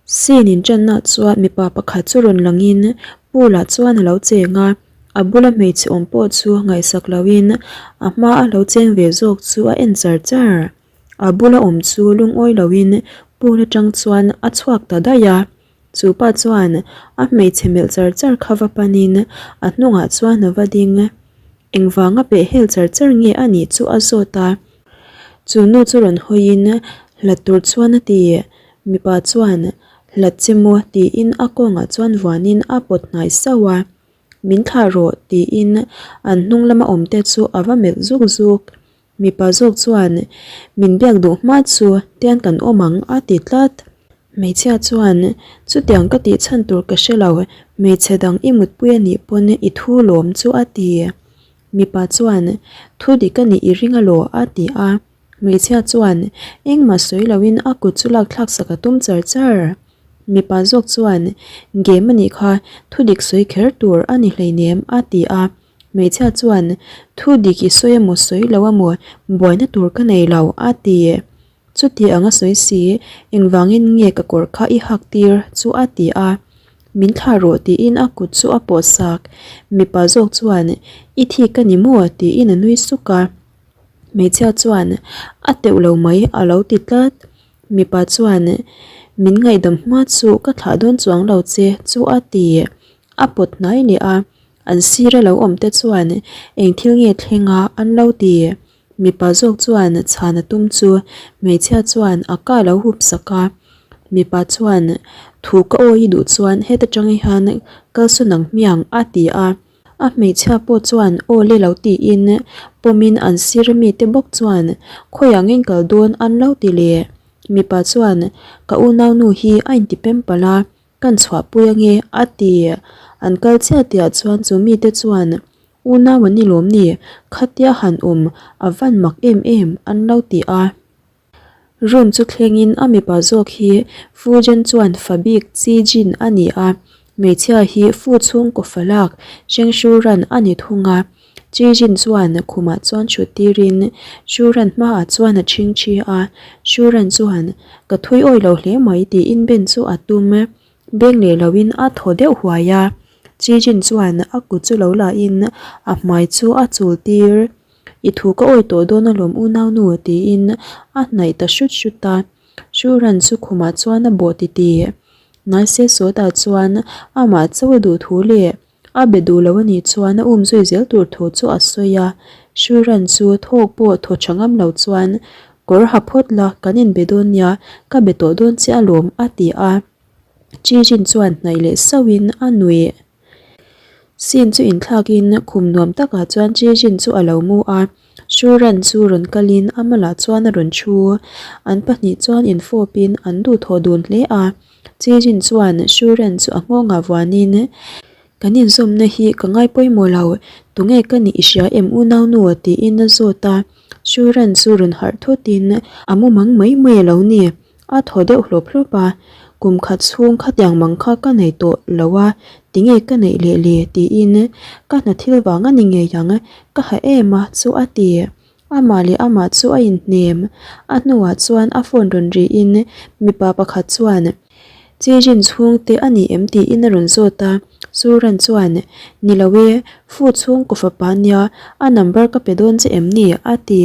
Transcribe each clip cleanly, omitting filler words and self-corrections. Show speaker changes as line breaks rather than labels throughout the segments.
Scene inṭanna chuan mipa pakhat chu rawn langin pool ah chuan a lo cheng a, a bula hmeichhe awm pawh chu ngaihsak loin a hma a lo cheng ve zawk chu a en char char. A bula awm chu lungawi loin pool atang chuan a chhuak ta daih a, chu pa chuan a hmeichhe melh char char kha va panin a hnungah chuan a va ding. Engvanga peh hel char char nge a nih chu a zawt a, chu nu chu rawn hawiin hlat tur chuan a ti. Mipa chuan hlat che maw tiin a kawngah chuan vuanin a pawt hnai sauh a, Min thlah rawh tiin an hnung lama awmte chu a va melh zuk zuk. Mipa zawk chuan min biak duh hma chu tian kan awm ang a ti tlat. Hmeichhia chuan chutiang ka tih chhan tur ka hre lo, hmeichhe dang i mutpui a nih pawn i thu lawm chu a ti. Mipa chuan thu dik a nih i ring alaw a ti a. Hmeichhia chuan engmah sawi loin a kut chu lak thlak sak a tum char char. Mipa zawk chuan game a nih kha thu dik sawi kher tur a ni hleinem a ti a. Hmeichhia chuan thu dik i sawi emaw sawi lo emaw buaina tur ka nei lo a ti. Chuti ang a sawi si, engvangin nge ka kawr kha i hak tir chu a ti a. Min thlah rawh tiin a kut chu a pawh sak. Mipa zawk chuan i thik a ni maw tiin a nui suk a. Hmeichhia chuan a teuh lo mai a lo ti tlat. Mipa chuan min ngaihdam hma chu ka thlah dawn chuang lo che chu a ti. A pawt hnai leh a, an sira lo awm te chuan eng thil nge thleng a an lo ti. Mipa zawk chuan chhan a tum chu hmeichhia chuan a ka lo hup sak a. Mipa chuan thu ka awi duh chuan heta tang hian kalsawn ang hmiang a ti a. A hmeichhia pawh chuan aw le lo tiin pawmin an sir mite bawk chuan khawiangin kal dawn an lo ti leh. Mipa chuan ka unaunu hi a intipem palh a, kan chhuahpui ange a ti. An kal chiah tihah chuan chu mite chuan unau an ni lawm ni, khatia han awm a van mak em em an lo ti a. Room chu thlengin a mipa zawk hi Fujen chuan fa bik Chi Jin a ni a, hmeichhia hi Fu chhungkaw fa lak Sheng Shu Ran a ni thung a. Chi Jin chuan khumah chuan thut tirin Shu Ran hmaah chuan a chhing thi a, Shu Ran chuan ka thui awi lo hle mai tiin Ben chu a tum beng leh loin a thaw deuh huai a. Chi Jin chuan a kut chu lo lahin a hmai chu a chul tir. I thu ka awi tawh dawn alawm unau nu tiin a hnaih ta hrut hrut a. Shuran chu khumah chuan a bawh titi. Naise sawtah chuan amah chauh a duh thu leh a be duh lo anih chuan a um zui zel tur thu chu a sawi a. Shuran chu thawk pawh thaw tha ngam lo chuan kawr ha phawt la kan inbe dawn nia ka be tawh dawn che alawm a ti a. Chijin chuan hnaih leh sauhin a nuih. Scene chu inthlakin khum nuam takah chuan Jejin chu a lo mu a, Shuran chu rawn kalin a malah chuan a rawn thu. An pahnih chuan infawpin an duhthawh dun hle a. Jejin chuan Shuran chu a nghawngah vuanin, Kan inzawmna hi ka ngai pawimawh lo, tunge ka nih i hria em unaunu? tiin a zawt a. Shuran chu rawn harh thutin a mu mang mai mai a lo ni. A thaw deuh hlawp hlawp a, Kum khat chhung khatiang mang kha ka nei tawh lo a, tinge ka neih leh le? tiin ka hna thil vang a ni ngei ang, ka ha em a chu a ti. Amah leh amah chu a inhnem. A hnuah chuan a phone rawn rihin mipa pakhat chuan, Chijin chhungte a ni em? tiin a rawn zawt a. Suran chuan, Ni lo e, Fu chhungkaw fapa nia, a number ka pe dawn che em ni? a ti.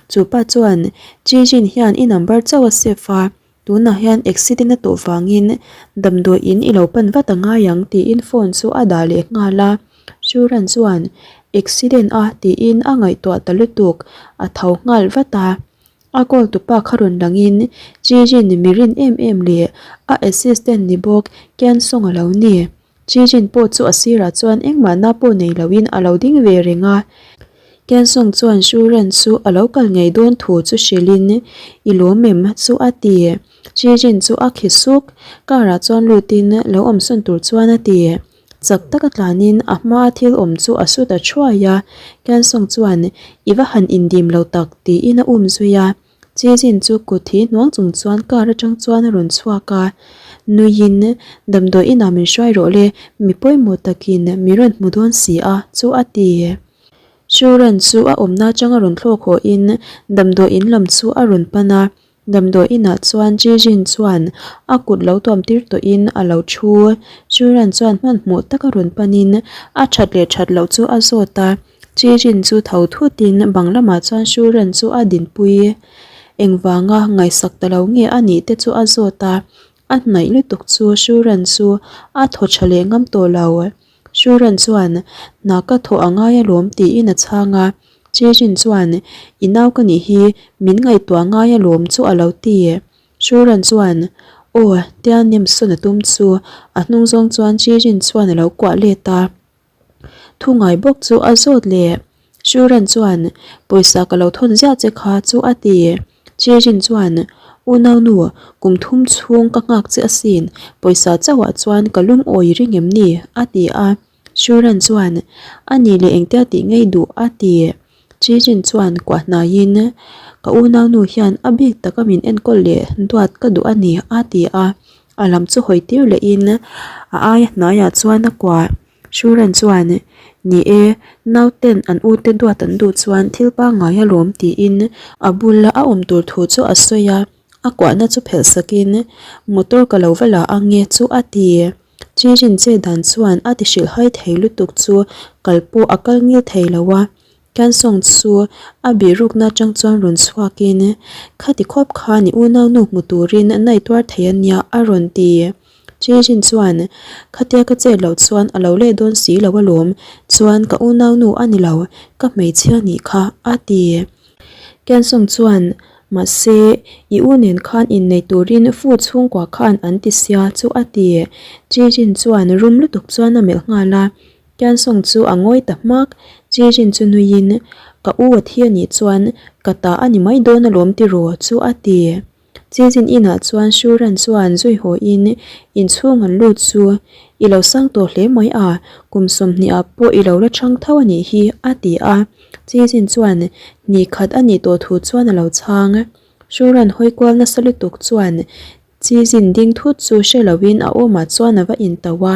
Chu pa chuan Jijin hian i number chauh a save a, tunah hian accident a tawh vangin damdawi in i lo pan vat a ngai ang tiin phone chu a dah leh nghal a. Shuran chuan accident a tiin a ngaihtuah ta lutuk, a tho nghal vat a. A call tupa kha rawn langin Jijin mi rin em em leh a assistant ni bawk Kian Song a lo ni. Jijin pawh chu a sirah chuan engmah na pawh nei loin a lo ding ve reng a. Kensong chuan Shuren chu a lo kal ngei dawn thu chu hrilhin, I lawm em? chu a ti. Jijin chu a khi suk. Car ah chuan lutin lo awmsawn tur chuan a ti. Chak taka tlanin a hmaa thil awm chu a su ta thuai a. Kensong chuan, I va han indim lo tak, tiin a um zui a. Chizin chu kut hi hnuang chung chuan car atang chuan a rawn chhuak a, Nuiin damdawi inah min hruai rawh le, mi pawimawh takin mi rawn hmu dawn si a, chu a ti. Shuran chu a awmna atang a rawn thlawk haw in damdawi in lam chu a rawn pan a. Damdawi inah chuan Jijin chuan a kut lo tuam tir tawhin a lo thu. Shuran chuan hmanhmawh taka rawn panin a that leh that loh chu a zawt a. Jijin chu tho thutin bang lamah chuan Shuran chu a dinpui. Engvanga ngaihsak ta lo nge a nih te chu a zawt a. A hnaih lutuk chu Shuran chu a thaw tha leh ngam tawh lo. Shuran chuan, Hna ka thawh a ngai alawm tiin a chhang a. Chejin chuan, I nau ka nih hi, min ngaihtuah ngai alawm chu a lo ti. Shuran chuan, Aw, tia nem sawn a tum chu a hnung zawng chuan Chejin chuan a lo kuah let a. Thu ngai bawk chu a zawt leh. Shuran chuan, Pawisa ka lo thawn ziah che kha chu a ti. Chejin chuan, Unaunu, kum thum chhung ka nghak che asin, pawisa chauhah chuan ka lungawi ring em ni? a ti a. Shuran chuan, A nih leh engtia tih ngei duh? a ti. Chijin chuan kuah hnaiin, Ka unaunu hian a bik taka min enkawl leh duat ka duh a ni, a ti a. A lam chu hawi tir lehin a aia hnaiah chuan a kuah. Shuran chuan, Ni e, nauten an ute duat an duh chuan thil pangngai alawm tiin a bula a awm tur thu chu a sawi a. A kuahna chu phelh sakin, Motor ka lo va la ang e chu a ti. Chirin che dan chuan a ti hrilhhai thei lutuk chu kal pawh a kal ngil thei lo a. Cansong chu a bihrukna atang chuan rawn chhuakin, Khati khawp khan i unaunu hmu turin nai tuar thei a nia a rawn ti. Chirin chuan, Khatia ka chet loh chuan a lo leh dawn si lo alawm, chuan ka unaunu a ni lo, ka hmeichhia nih kha a ti. Cansong chuan, Mahse, i u nen khan innei turin fu chhungkua khan an ti sia chu a ti. Jijin chuan rum lutuk chuan a melh nghal a, Tiansawng chu a ngawi ta hmak. Jijin chu nuiin, Ka u a thi a nih chuan ka ta a ni mai dawn alawm tiraw chu a ti. Jijin inah chuan Shuran chuan zui hawiin inchhung an lut chu, I lo sang tawh hle mai a, kum 20 ah pawh i lo la chhang tho a nih hi a ti a. Chizin chuan ni khat a nih tawh thu chuan a lo chhang. Shuran hawi kual nasa lutuk chuan Chizin ding thut chu hre loin a awmah chuan a va intauh a,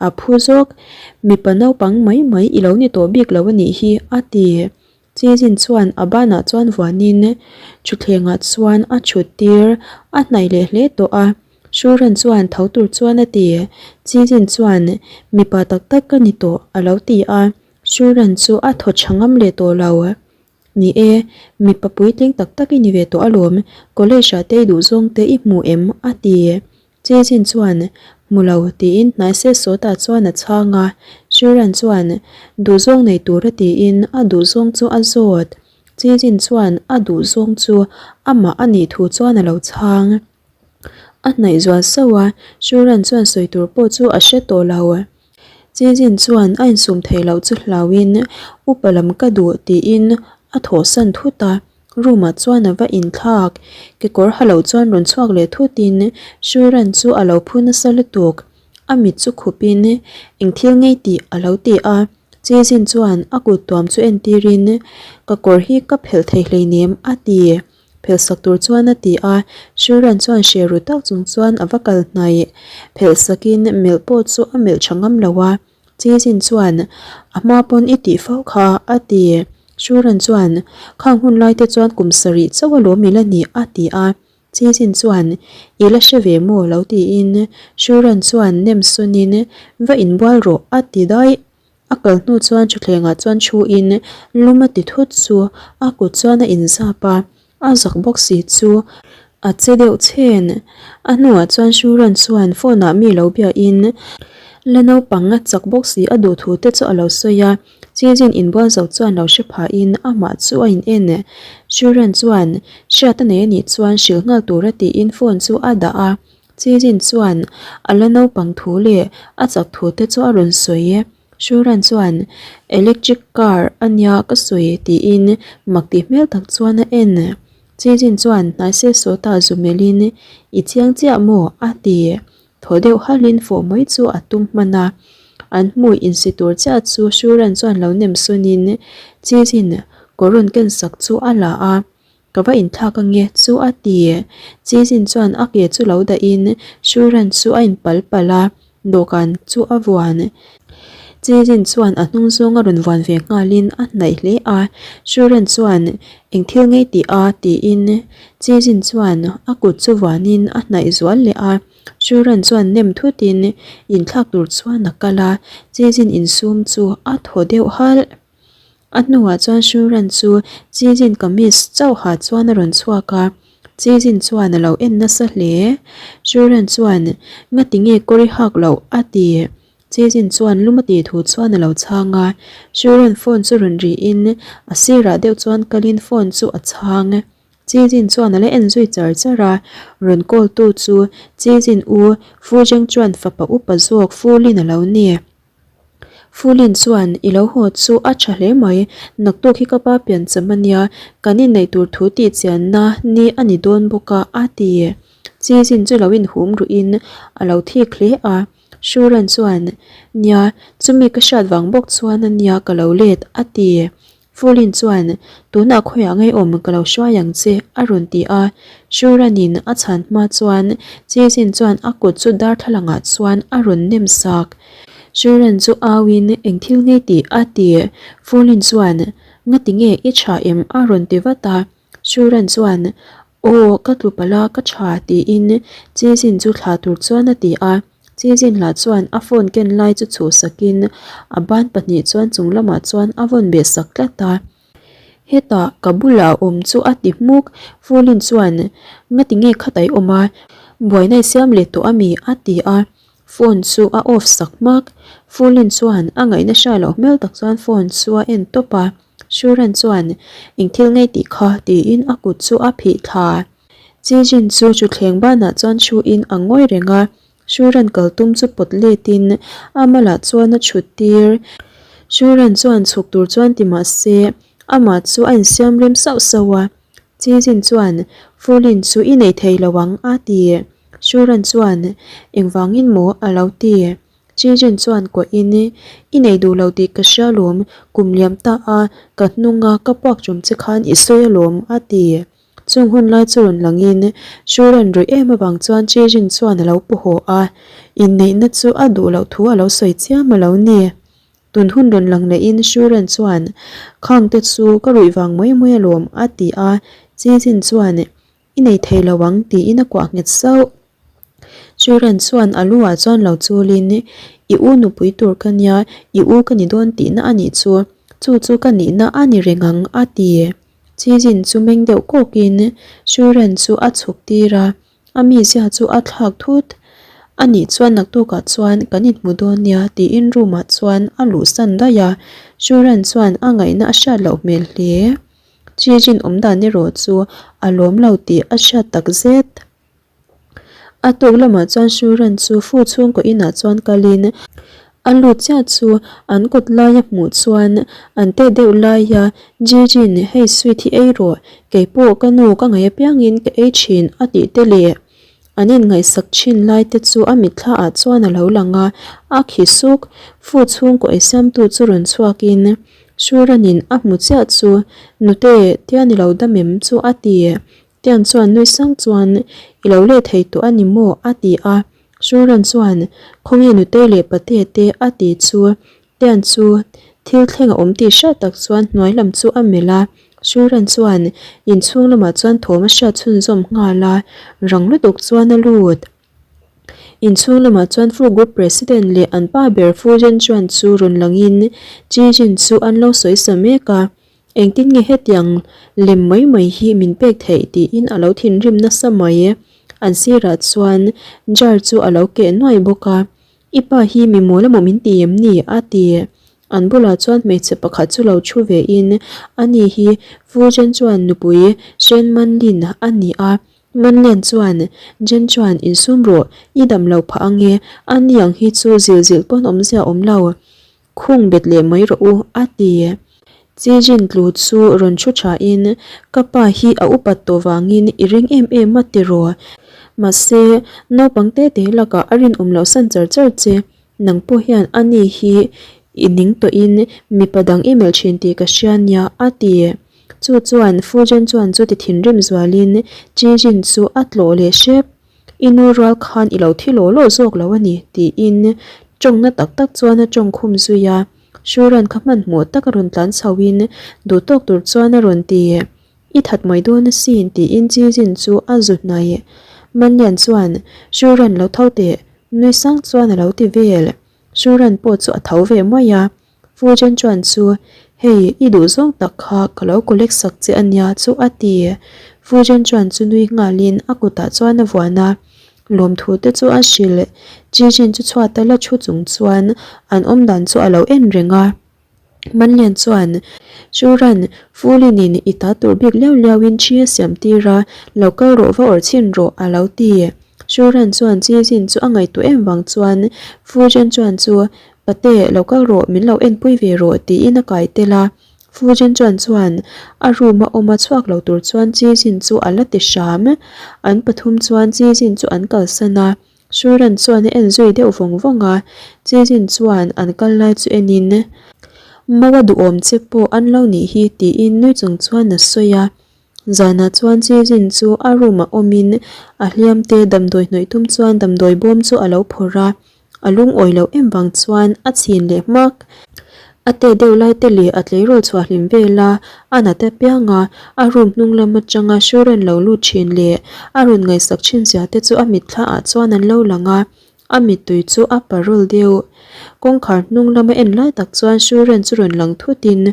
a phu zawk. Mipa naupang mai mai i lo ni tawh bik lo a nih hi, a ti. Chizin chuan a banah chuan vuanin thutthlengah chuan a thut tir a hnaih leh hle tawh a. Shuran chuan tho tur chuan a ti. Chizin chuan mipa tak tak ka ni tawh a lo ti a. Shuran chu a thaw tha ngam leh tawh lo. Ni e, mipa puitling tak tak i ni ve tawh alawm, college ah te i duhzawng te i hmu em? a ti. Chejin chuan, Hmu lo, tiin hnai set sawtah chuan a chhang a. Shuran chuan, Duhzawng nei tura tiin a duhzawng chu a zawt. Chejin chuan a duhzawng chu amah a nih thu chuan a lo chhang. A hnaih zual sauh a, Shuran chuan sawi tur pawh chu a hre tawh lo. Chizin chuan a insum theih loh chu hlauhin upa lam ka duh tiin a thawhsan thut a, room ah chuan a va inthlak. Kekawr ha lo chuan rawn chhuak leh thutin Shuran chu a lo phu nasa lutuk. A mit chu khupin eng thil ngei tih a lo ti a, Chizin chuan a kut tuam chu entirin ka kawr hi ka phelh thei hleinem a ti. Phelh sak tur chuan a ti a, Shuran chuan hre ru tak chung chuan a va kal hnaih. Phelh sakin melh pawh chu a melh tha ngam lo a, Chizin chuan, A hma pawn i tih fo kha, a ti. Shuran chuan, Khang hun lai te chuan kum sarih chauh alawm i la ni, a ti a. Chizin chuan, I la hre ve maw? lo tiin Shuran chuan nem sawnin, Va inbual rawh, a ti daih. A kal hnu chuan thutthlengah chuan thuin lum a ti thut chu a kut chuan a inzap a, a zak bawk si chu a che deuh chhen. A hnuah chuan Shuran chuan phone ah mi lo biain la naupang a chak bawk si a duh thu te chu a lo sawi a, Chizin inbual zo chuan lo hre phahin amah chu a in en. Shuran chuan hriat a nei anih chuan hrilh nghal tura tiin phone chu a dah a, Chizin chuan a la naupang thu leh a chak thu te chu a rawn sawi. Shuran chuan electric car a nia ka sawi tiin mak tih hmel tak chuan a en. Chizin chuan hnai se sawta zu melhin i chiang chiah maw a ti. Thaw deuh halhin fawh mai chu a tum hman a. An hmui insi tur chiah chu Shuran chuan lo nem sawnin Chizin kawr rawn ken sak chu a la a. Ka va inthlak ange chu a ti. Chizin chuan a ke chu lo dahin Shuran chu a inpal palh a, dawhkan chu a vuan. Chijin chuan a hnung zawnga rawn vuan ve nghalin a hnaih hle a, Shuren chuan eng thil ngei tih a tiin Chijin chuan a kut chu vuanin a hnaih zual leh a, Shuren chuan nem thutin inthlak tur chuan a kal a, Chijin insum chu a thaw deuh halh. A hnuah chuan Shuran chu Chijin kamis chauha chuan a rawn chhuak a, Chijin chuan a lo en nasa hle. Shuran chuan, Ngati nge kawr i hak loh? a ti. Chijin chuan lum a tih thu chuan a lo chhang a. Shuran phone chu rawn rihin a sirah deuh chuan kalin phone chu a chhang. Chijin chuan a la en zui char char a, rawn call tu chu Chijin u Fu Zheng chuan fapa upa zawk Fu Lin a lo ni. Fulin chuan, I lo haw chu a tha hle mai, naktuk hi ka pa piancham a nia, kan inneih tur thu tih chianna ni a ni dawn bawk a, a ti. Chizin chu lo inhum ruhin a lo thik hle a. Shuran chuan, Nia, chumi ka hriat vang bawk chuan a nia ka lo let, a ti. Fulin chuan, Tunah khawiah ngeiawm ka lo hruai ang che, a rawn ti a. Shuranin a chhan hma chuan Chizin chuan a kut chu darthlalangah chuan a rawn nem sak. Shuran chu auin, Eng thil ngei tih? a ti. Fulin chuan, Ngati nge i tha em? a rawn ti vat a. Shuran chuan, Aw, ka tlu palh a, ka tha, tiin Chizin chu thlah tur chuan a ti a. Chizin lah chuan a phone ken lai chu chhuhsakin a ban pahnih chuan chung lamah chuan a vawn beh sak tlat a. Hetah ka bulah a awm chu a ti hmuk. Fulin chuan, Ngati nge khatai awm a, buaina i siam leh tawh ami? a ti a. Phone chu a off sak hmak. Fulin chuan a ngaihna hria loh hmel tak chuan phone chu a en tawp a. Shuran chuan, Eng thil ngei tih kha? tiin a kut chu a phih thla. Chijin chu thutthleng banah chuan thuin a ngawi reng a, Shuran kal tum chu pawt letin a malah chuan a chhut tir. Shuran chuan chhuk tur chuan ti mah se, amah chu a insiam rem sauh sauh a. Chijin chuan, Fulin chu i nei thei lo ang, a ti. Shuran chuan, Engvangin maw? a lo ti. Chijin chuan kuahin, I nei duh lo tih ka hria alawm, kum liam ta a, ka hnunga ka puak chum che khan i sawi alawm, a ti. Chung hun lai chu rawn langin, Shuran ruih em avang chuan Chijin chuan a lo pu haw a, inneihna chu a duh loh thu a lo sawi chiam a lo ni. Tun hun rawn lang lehin Shuran chuan, Khangte chu ka ruih vang mai mai alawm, a ti a, Chijin chuan, I nei thei lo ang tiin a kuah nghet sauh. Churan chuan a lu ah chuan lo chulin, I u nupui tur ka nia, i u ka ni dawn tihna a nih chu, chu chu ka nihna a ni reng ang a ti. Chijin chu meng deuh kawkin Churan chu a chhuk tir a, a mizia chu a thlak thut. A nih chuan naktukah chuan kan inhmu dawn nia tiin room ah chuan a luhsan daih a, Churan chuan a ngaihna a hriat loh hmel hle. Chijin awm dan erawh chu a lawm lo tih a hriat tak zet. A tuk lamah chuan Shuran chu fu chhungkaw inah chuan kalin a lut chiah chu an kawt laia hmuh chuan an teh deuh laia Jijin hei sweet hi ei rawh keipawh ka nu ka ngaih apiangin ka ei thin a tih te leh an inngaihsak thin lai te chu a mitthla ah chuan a lo lang a, a khi suk. Fu chhungkaw eisiamtu chu rawn chhuakin Suranin a hmu chiah chu, Nute, Tian i lo dam em chu a ti. Tian chuan nui sang chuan, I lo leh thei tawh a ni maw? a ti a. Suran chuan, Khawnge Nutei leh Patea te? a ti chu. Tian chu thil thleng a awm tih hriat tak chuan hnuai lam chu a melh a. Suran chuan inchhung lamah chuan thawm a hriat chhunzawm nghal a, rang lutuk chuan a lut. Inchhung lamah chuan Fu Group President leh an pa ber Fu Zhenchuan chu rawn langin Chi Jin chu an lo sawi sa mek a, engtin nge hetiang lem mai mai hi min pek theih tiin a lo thinrim nasa mai. An sirah chuan jar chu a lo keh nuai bawk a, I pa hi mi mawl emaw min ti em ni? a ti. An bulah chuan hmeichhe pakhat chu lo thu vein ani hi Fu Zhenchuan nupui Shen Manlin a ni a, Manlian chuan, Jen chuan, Insum rawh, i dam lo phah ange, a ni ang hi chu zil zilh pawn awmzia awm lo. Khung bet leh mai rawh u, a ti. Chi Jin tlu chu rawn thu thain, Ka pa hi a upat tawh vangin i ring em em a ti rawh. Mahse, naupang te te lakah a rinawm loh san char char che. Nang pawh hian a ni hi i ning tawhin mipa dang i melh thin tih ka hria nia, a ti. Chu chuan Fu Jen chuan chu ti thinrim zualin Chi Jin chu a tlawh leh hrep. I nu rual khan i lo thi law law zawk lo a ni, tiin Tawngna tak tak chuan a tawng khum zui a, Shuran kha hmanhmawh tak a rawn tlan chho in duh tawk tur chuan a rawn ti. I that mai dawn asin tiin Chizin chu a zu hnai. Manlian chuan Shuran lo tho teh nui sang chuan a lo ti vel. Shuran pawh chu a tho ve mai a. Fujen chuan chu, Hei, i duh zawng tak kha ka lo collect sak che a nia chu a ti. Fujen chuan chu nui nghalin a kutah chuan a vuan a, lawmthu te chu a hrilh. Jijin chu chhuata la thu chung chuan an awmdan chu a lo en reng a. Manlian chuan, Churan, Fulinin i ta tur bik liau liauin thi a siam tir a, lo kal rawh va awrh chhin rawh a lo ti. Churan chuan Jijin chu a ngaihtuah em vang chuan Fujen chuan chu Pate, lo kal rawh, min lo enpui ve rawh, tiin a kai tel a. Fu Jen Chuan chuan a room a awm a chhuak lo tur chuan Chi Jin chu a la ti hram. An pathum chuan Chi Jin chu an kalsan a, Shu Ran chuan a en zui deuh vawng vawng a. Chi Jin chuan an kal lai chu enin, Maua duhawm che pawh an lo nih hi, tiin nui chung chuan a sawi a. Zanah chuan Chi Jin chu a room ah awmin a hliam te damdawi hnawih tum chuan damdawi bawm chu a lo phawrh a. A lungawi loh em vang chuan a chhin leh hmak. A te deuh lai te leh a tleirawl chhuah hlim vel a, a nat apiang a, a room hnung lam atanga Shuran lo lut thin leh a rawn ngaihsak thin zia te chu a mitthla ah chuan an lo lang a, a mittui chu a parawl deuh. Kawngkhar hnung lama en lai tak chuan Shuran chu rawn lang thut in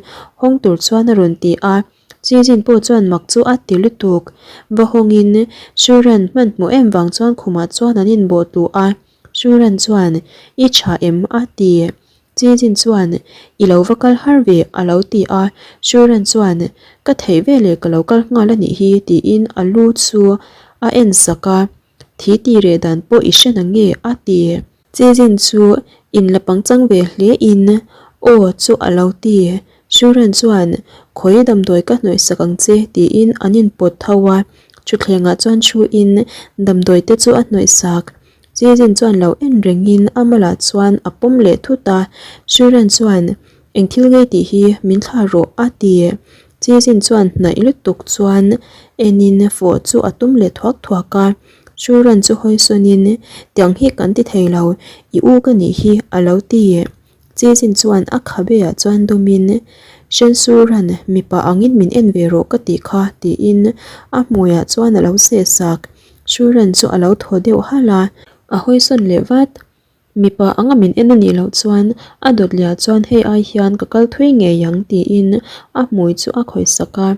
hawng tur chuan a rawn ti a. Chizin pawh chuan mak chu a ti lutuk. Va hawngin Shuran hmanhmawh em vang chuan khumah chuan an inbawh tluh a. Shuran chuan, I tha em? a ti. Chizin chuan, I lo va kal har ve, a lo ti a. Shuran chuan, Ka theih veleh ka lo kal nghal a nih hi, tiin a lu chu a en sak a. Thi ti reh dan pawh i hre na nge? a ti. Chizin chu in la pangchang ve hle in, Aw chu a lo ti. Shuran chuan, Khawi damdawi ka hnawih sak ang che, tiin an inpawt tho a. Thutthlengah chuan thu in damdawi te chu a hnawih sak. Chizin chuan lo en rengin a malah chuan a pawm leh thut a, Shuran chuan, Eng thil ngei tih hi min thlah rawh a ti. Chizin chuan hnaih lutuk chuan enin fawh chu a tum leh thuak thuak a. Shuran chu hawi sawnin, Tiang hi kan ti thei lo, i u ka nih hi a lo ti. Chizin chuan a khabeah chuan dawmin, Shensuran mipa angin min en ve rawh ka tih kha tiin a hmuiah chuan a lo seh sak. Shuran chu a lo thaw deuh halh a, a hawisawn leh vat. Mipa anga min en a nih loh chuan a dawt liah chuan hei ai hian ka kal thui ngei ang tiin a hmui chu a khawih sak a.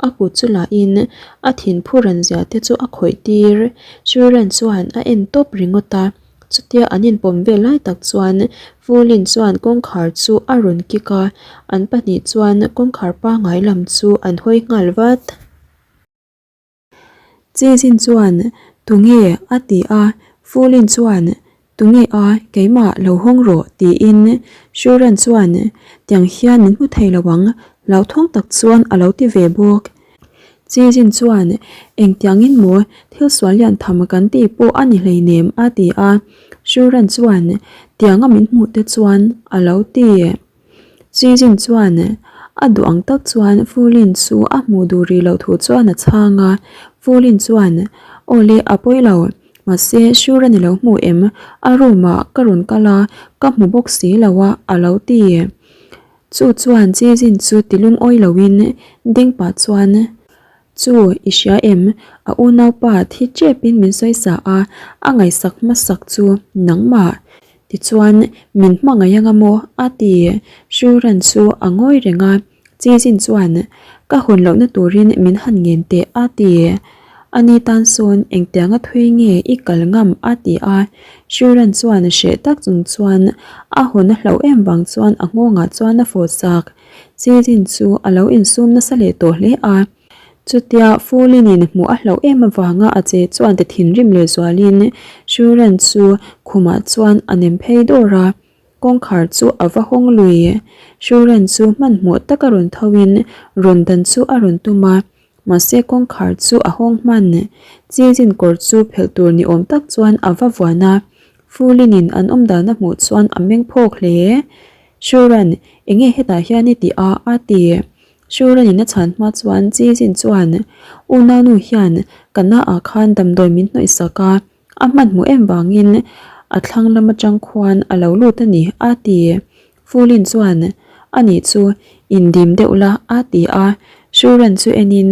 A kut chu lahin a thinphu ran zia te chu a khawih tir. Shuran chuan a en tawp ringawt a, chutia an inpawm vel lai tak chuan Fulin chuan kawngkhar chu a rawn kik a, an pahnih chuan kawngkhar pangngai lam chu an hawi nghal vat. Chizin chuan, Tunge? a ti a, Fulin chuan, Tunge a, keimah lo hawng rawh tiin Shuran chuan, Tiang hian min hmu thei lo ang, hlauthawng tak chuan a lo ti ve bawk. Chizin chuan, Engtiangin maw thil sual lian tham kan tih pawh a ni hleinem a ti a, Shuran chuan, Tianga min hmuh te chuan a lo ti. Chizin chuan a duh ang tak chuan Fulin chu a hmuh duh rih loh thu chuan a chhang a, Fulin chuan, Awle a pawi lo, mahse Shura ni lo hmu em, a room ah ka rawn kal a, ka hmu bawk si lo a, a lo ti. Chu chuan Chizin chu ti lungawi loin ding pah chuan, Chu, i hria em? A unaupa thi tepin min sawi sa a, a ngaihsak hmasak chu nangmah. Tichuan, min hmangaih anga maw? a ti. Shuran chu a ngawi reng a, Chizin chuan, Ka hawn lohna turin min han ngen teh, a ti. Ani tan sawn engtianga thui nge i kal ngam? a ti a. Shuran chuan hreh tak chung chuan a hawn a hlauh em vang chuan a nghawngah chuan a fawhsak. Chizin chu a lo insum nasa leh tawh hle a. Chutia Fulinin hmuh a hlauh em avanga a che chuan ti thinrim leh zualin Shuran chu khumah chuan a nem phei dawr a, kawngkhar chu a va hawng lui. Shuran chu hmanhmawh taka rawn thoin rawn dan chu a rawn tum a, mahse kawngkhar chu a hawng hman. Chizin kawr chu phelh tur ni awm tak chuan a va vuan a, Fulinin an awm dan a hmuh chuan a meng phawk hle. Shuran, enge hetah hian i tih a? a ti. Shuran-in a chhan hma chuan Chizin chuan, Unaunu hian ka naah khan damdawi min hnawih sak a, a hmanhmawh em vangin A thlang lam atang khuan a lo lut a ni, a ti. Fulin chuan, A nih chu, indim deuh la, a ti a. Shuran chu enin,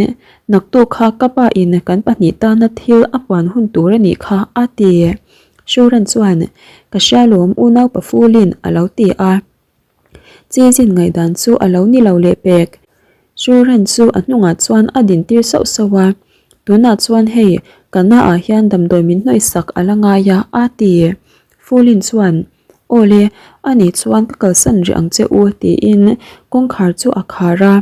Naktuk kha ka pa in kan pahnih tana thil a puan hun tur a nih kha, a ti. Shuran chuan, Ka hria lawm unaupa Fulin, a lo ti a. Chizin ngaihdan chu a lo ni lo leh pek. Shuran chu a hnungah chuan a din tir sauh sauh a, Tunah chuan hei, ka na ah hian damdawi min hnawih sak a la ngai a, a ti. Fulin chuan, Aw le, anih chuan ka kalsan rih ang che u, tiin kawngkhar chu a khar a.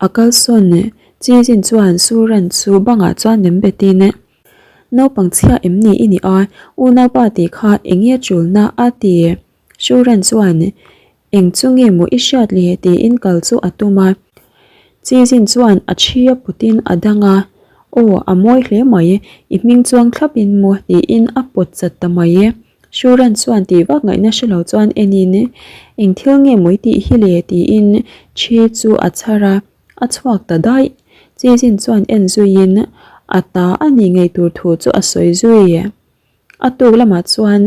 A kalsawn Chizin chuan Suran chu bangah chuan nem betin, Naupang chhia em ni i nih a, unaupa tih kha eng nge tulna? a ti. Suran chuan, Eng chu nge maw i hriat le? tiin kal chu a tum a. Chizin chuan a thi a putin a dang a, Aw, a mawi hle mai, i hming chuang thlapin maw? tiin a pawt chat ta mai. Shuran chuan tih vak ngaihna hre lo chuan enin, Eng thil nge maw i tih hi le? tiin thi chu a chhar a, a chhuak ta daih. Chizin chuan en zuiin a ta a nih ngei tur thu chu a sawi zui. A tuk lamah chuan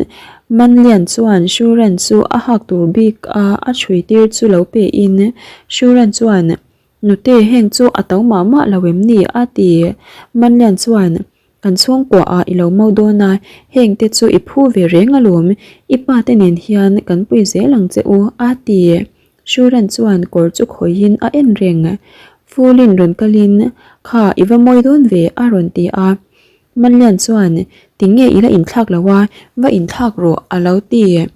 Manlian chuan Shuran chu a hak tur bik a a chhui tir chu lo pein Shuran chuan, Nute heng chu a to mah mah lo em ni? a ti. Manlian chuan, Kan chhungkua ah i lo mo dawn a, heng te chu i phu ve reng alawm, i pa te nen hian kan pui zel ang che u, a ti. Shuran chuan kawr chu khawihin a en reng. Fulin rawn kalin, Kha, i va mawi dawn ve, a rawn ti a. Manlian chuan, Tinge i la inthlak lo a, va inthlak rawh, a lo ti.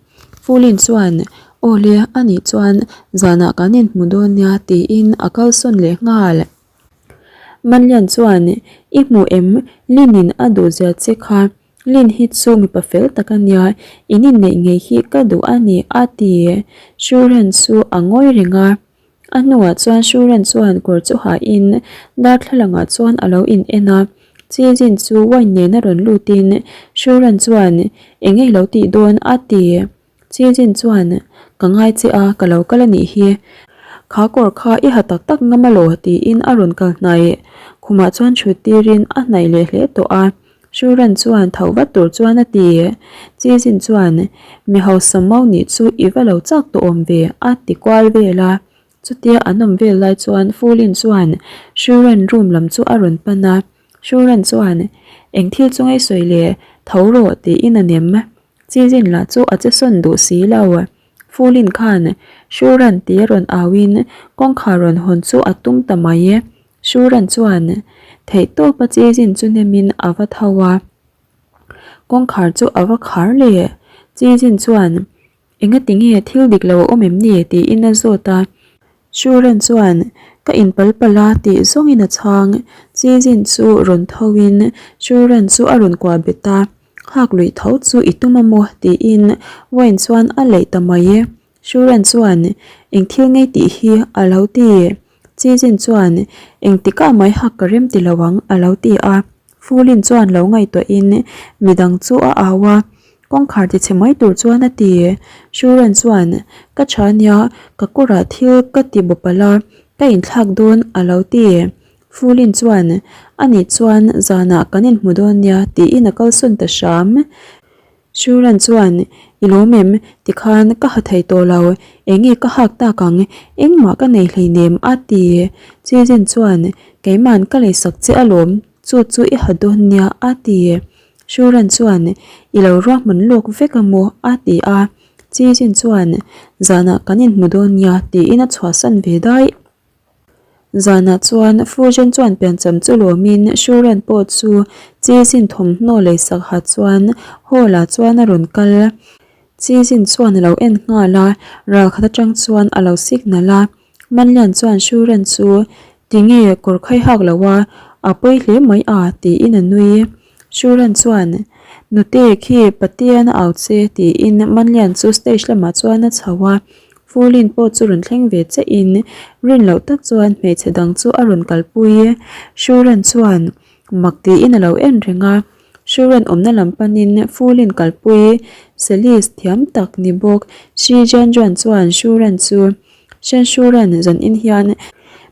Fulin chuan, Aw le, anih chuan zanah kan inhmu dawn nia, tiin a kalsawn leh nghal. Manlian chuan, I hmu em? Lin-in a duh zia che kha. Lin hi chu mipa fel tak a nia, in inneih ngei hi ka duh a ni, a ti. Shuren chu a ngawi reng a. A hnuah chuan Shuren chuan kawr chu hahin darthlalangah chuan a lo in en a. Chizin chu wine nen a rawn lutin Shuren chuan, Eng nge i lo tih dawn? a ti. Chizin chuan, Ka ngai che a, ka lo kal a nih hi. Kha kawr kha i ha tak tak ngam alaw? tiin a rawn kal hnaih. Khumah chuan thut tirin a hnaih leh hle tawh a. Shuran chuan tho vat tur chuan a ti. Chizin chuan, Mi hausa mau nih chu i va lo chak tawh awm ve, a ti kual vel a. Chutia an awm vel lai chuan Fulin chuan Shuran room lam chu a rawn pan a. Shuran chuan, Eng thil chu ngei sawi le, tho rawh, tiin a nem. Chizin lah chu a che sawn duh si lo. Fulin khan Shuran ti a rawn auin kawngkhar rawn hawn chu a tum ta mai. Shuran chuan theihtawpa Chizin chu nemin a va tho a, kawngkhar chu a va khar leh. Chizin chuan Engati nge thil dik lo a awm em ni? tiin a zawt a. Shuran chuan Ka inpal palh a tih zawngin a chhang. Chizin chu rawn thoin Shuran chu a rawn kuah bet a. Hak luih tho chu i tum a maw? tiin wine chuan a leih ta mai e. Shuran chuan, Eng thil ngei tih hi? a lo ti. Chizin chuan, Eng tikah mai hak ka rem ti lo ang, a lo ti a. Fulin chuan lo ngaihtuahin midang chu a au a, kawngkhar tichhe mai tur chuan a ti. Shuran chuan, Ka tha nia, ka kawrah thil ka ti bawpalh a, ka inthlak dawn, a lo ti. Fulin chuan, Anih chuan zanah kan inhmu dawn nia tiin a kalsawn ta hram. Shuran chuan, I lawm em? Tikhan ka ha thei tawh lo, enge ka hak tak ang, engmah ka nei hleinem a ti. Chizin chuan, Keima'n ka leisak che alawm, chu chu i ha dawn nia a ti. Shuran chuan, I lo ruahman lawk vek a maw? a ti a. Chizin chuan, Zanah kan inhmu dawn nia tiin a chhuahsan ve daih. Zanah chuan Fusion chuan piancham chu lawmin Shuran pawh chu Chizin thawmhnaw leisak ha chuan hall ah chuan a rawn kal. Chizin chuan a lo en nghal a, ral khat atang chuan a lo signal a. Manlian chuan Shuran chu tinge kawr khai hak lo a, a pawi hle mai a tiin a nui. Shuran chuan Nute khi Patian a au che tiin Manlian chu stage lamah chuan a chho a. Fulin pawh chu rawn thleng ve che in rin loh tak chuan hmeichhe dang chu a rawn kalpui. Shuran chuan mak tiin a lo en reng a, Shuran awmna lam panin Fulin kalpui Selis thiam tak ni bawk Shi Jianjuan chuan Shuran chu Shen Shuran zan in hian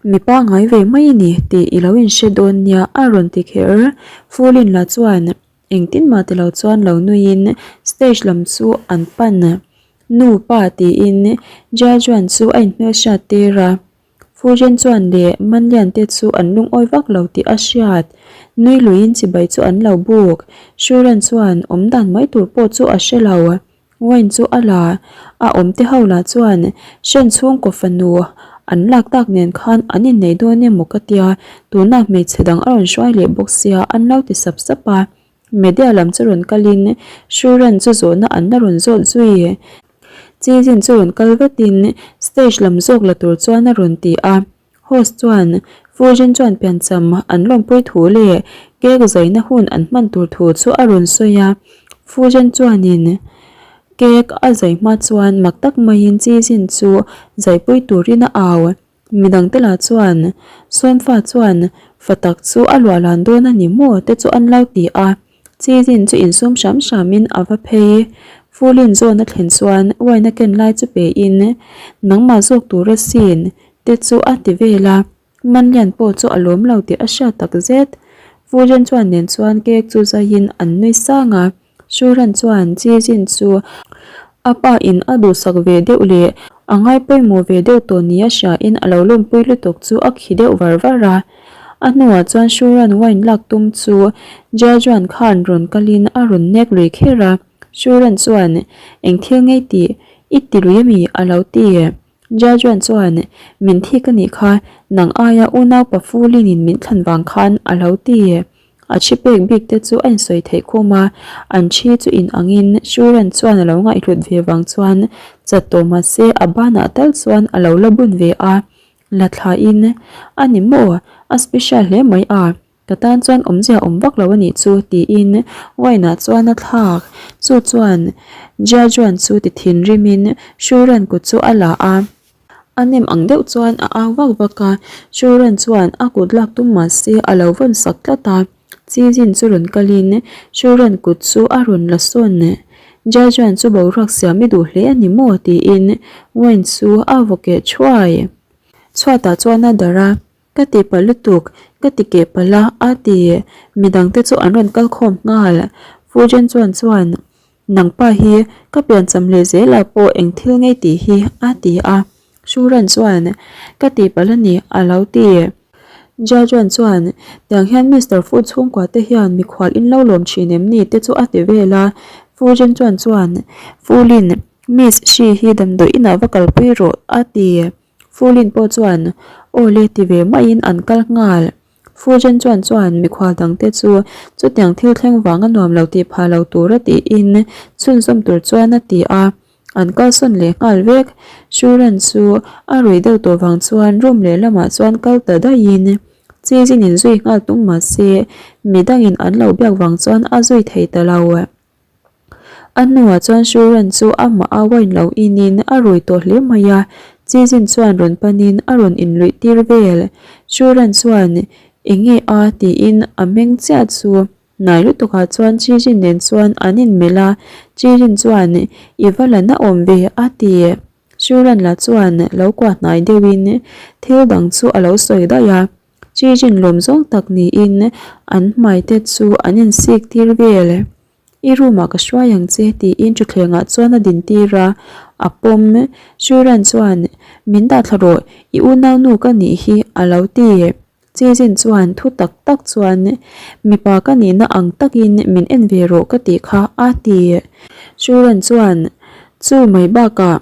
mi pangngai ve mai a ni tih i lo inhre dawn nia a rawn ti kher. Fulin lah chuan. Engtin mah ti lo chuan lo nuiin stage lam chu an pan. Nu pa tiin Jia Juan chu a inhmelhriat tir a. Fujian chuan leh Manlian te chu an lungawi vak lo tih a hriat. Nui luiin chibai chu an lo buk. Shuran chuan awm dan mai tur pawh chu a hre lo. Wine chu a la, a awm te ho lah chuan Shen chhungkaw fanu an lak tak nen khan an innei dawn emaw ka tia, tunah hmeichhe dang a rawn hruai leh bawk sia an lo ti sap sap a. Media lam chu rawn kalin Shuran chu zawhna an la rawn zawt zui. Chizin chu rawn kal vatin stage lam zawk la tur chuan a rawn ti a. Host chuan Fusion chuan piancham an lawmpui thu leh cake zaina hun an hman tur thu chu a rawn sawi a. Fusion chuanin cake a zai hma chuan mak tak maiin Chizin chu zaipui turin a au. Midangte lah chuan Sawnfa chuan fa tak chu a luah lan dawn a ni maw te chu an lo ti a. Chizin chu insum hram hramin a va phei. Fulin zawn a thlen chuan wine a ken lai chu pein nangmah zawk tur asin te chu a ti vel a, Manlian pawh chu a lawm lo tih a hriat tak zet. Furen chuan nen chuan cake chu zaiin an nui sang a, Shuran chuan Chizin chu a pa in a duhsak ve deuh leh a ngai pawimawh ve deuh tawh nia hriain a lo lawmpui lutuk chu a khi deuh var var a. A hnuah chuan Shuran wine lak tum chu Jiajuan khan rawn kalin a rawn nek lui kher a, Shuran chuan eng thil ngei tih i ti lui ami a lo ti. Jiajuan chuan min thik a nih kha, nang aia unau pa Fulin-in min thlan vang khan a lo ti. A thi pek bik te chu a insawi theih khum a, an thi chu in angin Shuran chuan a lo ngaihhlut ve vang chuan chat tawh mah se a banah tal chuan a lo la bun ve a, la thlain a ni maw a special hle mai a, ka tan chuan awmzia awm vak lo a nih chu tiin wine ah chuan a thlak, chu chuan Jia Juan chu ti thinrimin Shuran kut chu a la a. A nem ang deuh chuan a au vak vak a, Shuran chuan a kut lak tum mah se a lo vawn sak tlat a, Chizin chu rawn kalin Shuran kut chu a rawn la sawn. Jaijuan chu boruak siam i duh hle a ni maw? tiin wine chu a vaw keh thuai. Chhuatah chuan a darh a, Ka ti palh lutuk, ka ti keh palh a, a ti. Midangte chu an rawn kal khawm nghal. Fujen chuan chuan, Nangpa hi ka piancham leh zelah pawh eng thil ngei tih hi, a ti a. Shuran chuan, Ka ti palh a ni, a lo ti. Jiajuan chuan, Tiang hian Mister Fu chhungkua te hian mikhual in lo lawm thin em ni? te chu a ti vel a. Fujen chuan chuan, Fulin, Miss Shi hi damdawi inah va kalpui rawh, a ti. Fulin pawh chuan aw le ti ve maiin an kal nghal. Fujen chuan chuan mikhual dangte chu chutiang thil thleng vanga nuam lo tih phah lo tura tiin chhunzawm tur chuan a ti a, an kalsawn leh nghal vek. Shuran chu a ruih deuh tawh vang chuan room lehlamah chuan kal ta daihin Chizin inzui nghal tum mahse midangin an lo biak vang chuan a zui thei ta lo. A hnuah chuan Shuran chu amah a wine lo inin a rui tawh hle mai a, Chizin chuan rawn panin a rawn inluih tir vel. Shuran chuan, Enge a? tiin a meng chiah chu. Hnai lutukah chuan Chizin nen chuan an inmelh a, Chizin chuan, I va la na awm ve, a ti. Shuran lah chuan lo kuah hnai deuhin thil dang chu a lo sawi daih a. Chijin lawm zawng tak niin an hmai te chu an insik tir vel. I room ah ka hruai ang che tiin thutthleng ah chuan a din tir a, a pawm. Shuran chuan min dah thla rawh, i unaunu ka nih hi a lo ti. Chijin chuan thu tak tak chuan mipa ka nihna ang takin min en ve rawh ka tih kha a ti. Shuran chuan chu mai bakah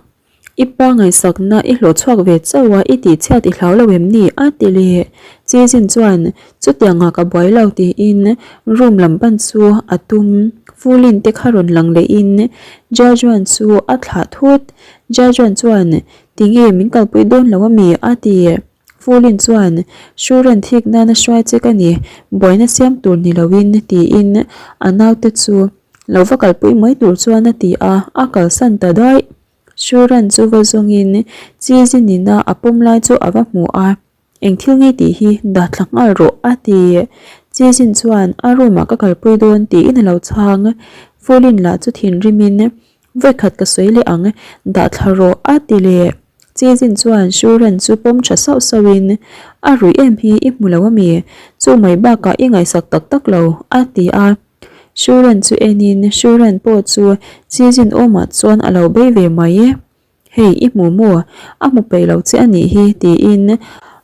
I pa ngaihsakna i hlawh chhuak ve chauh a, i tih chhiat i hlau lo em ni? a ti leh. Chizin chuan, Chutiangah ka buai lo tiin room lam pan chu a tum. Fulin te kha rawn lang lehin Jajuan chu a thlah thut. Jajuan chuan, Tinge min kalpui dawn lo ami? a ti. Fulin chuan, Shuren thik nana hruai che ka ni, buaina siam tur ni loin tiin a naute chu Lo va kalpui mai tur chuan a ti a, a kalsan ta daih. Shuran chu va zawngin Chizin ina a pawm lai chu a va hmu a, Eng thil ngei tih hi dah thla nghal rawh a ti. Chizin chuan a room ah ka kalpui dawn tiin a lo chhang. Fulin lah chu thinrimin Vawikhat ka sawi leh ang, dah thla rawh a ti leh. Chizin chuan Shuran chu pawm tha sauh sauhin A ruih em hi i hmu lo ami? Chu mai bakah i ngaihsak tak tak lo a ti a. Shuran chu enin Shuran pawh chu Chizin awmah chuan a lo bei ve mai. Hei i hmu maw? A hmu peih lo che a nih hi tiin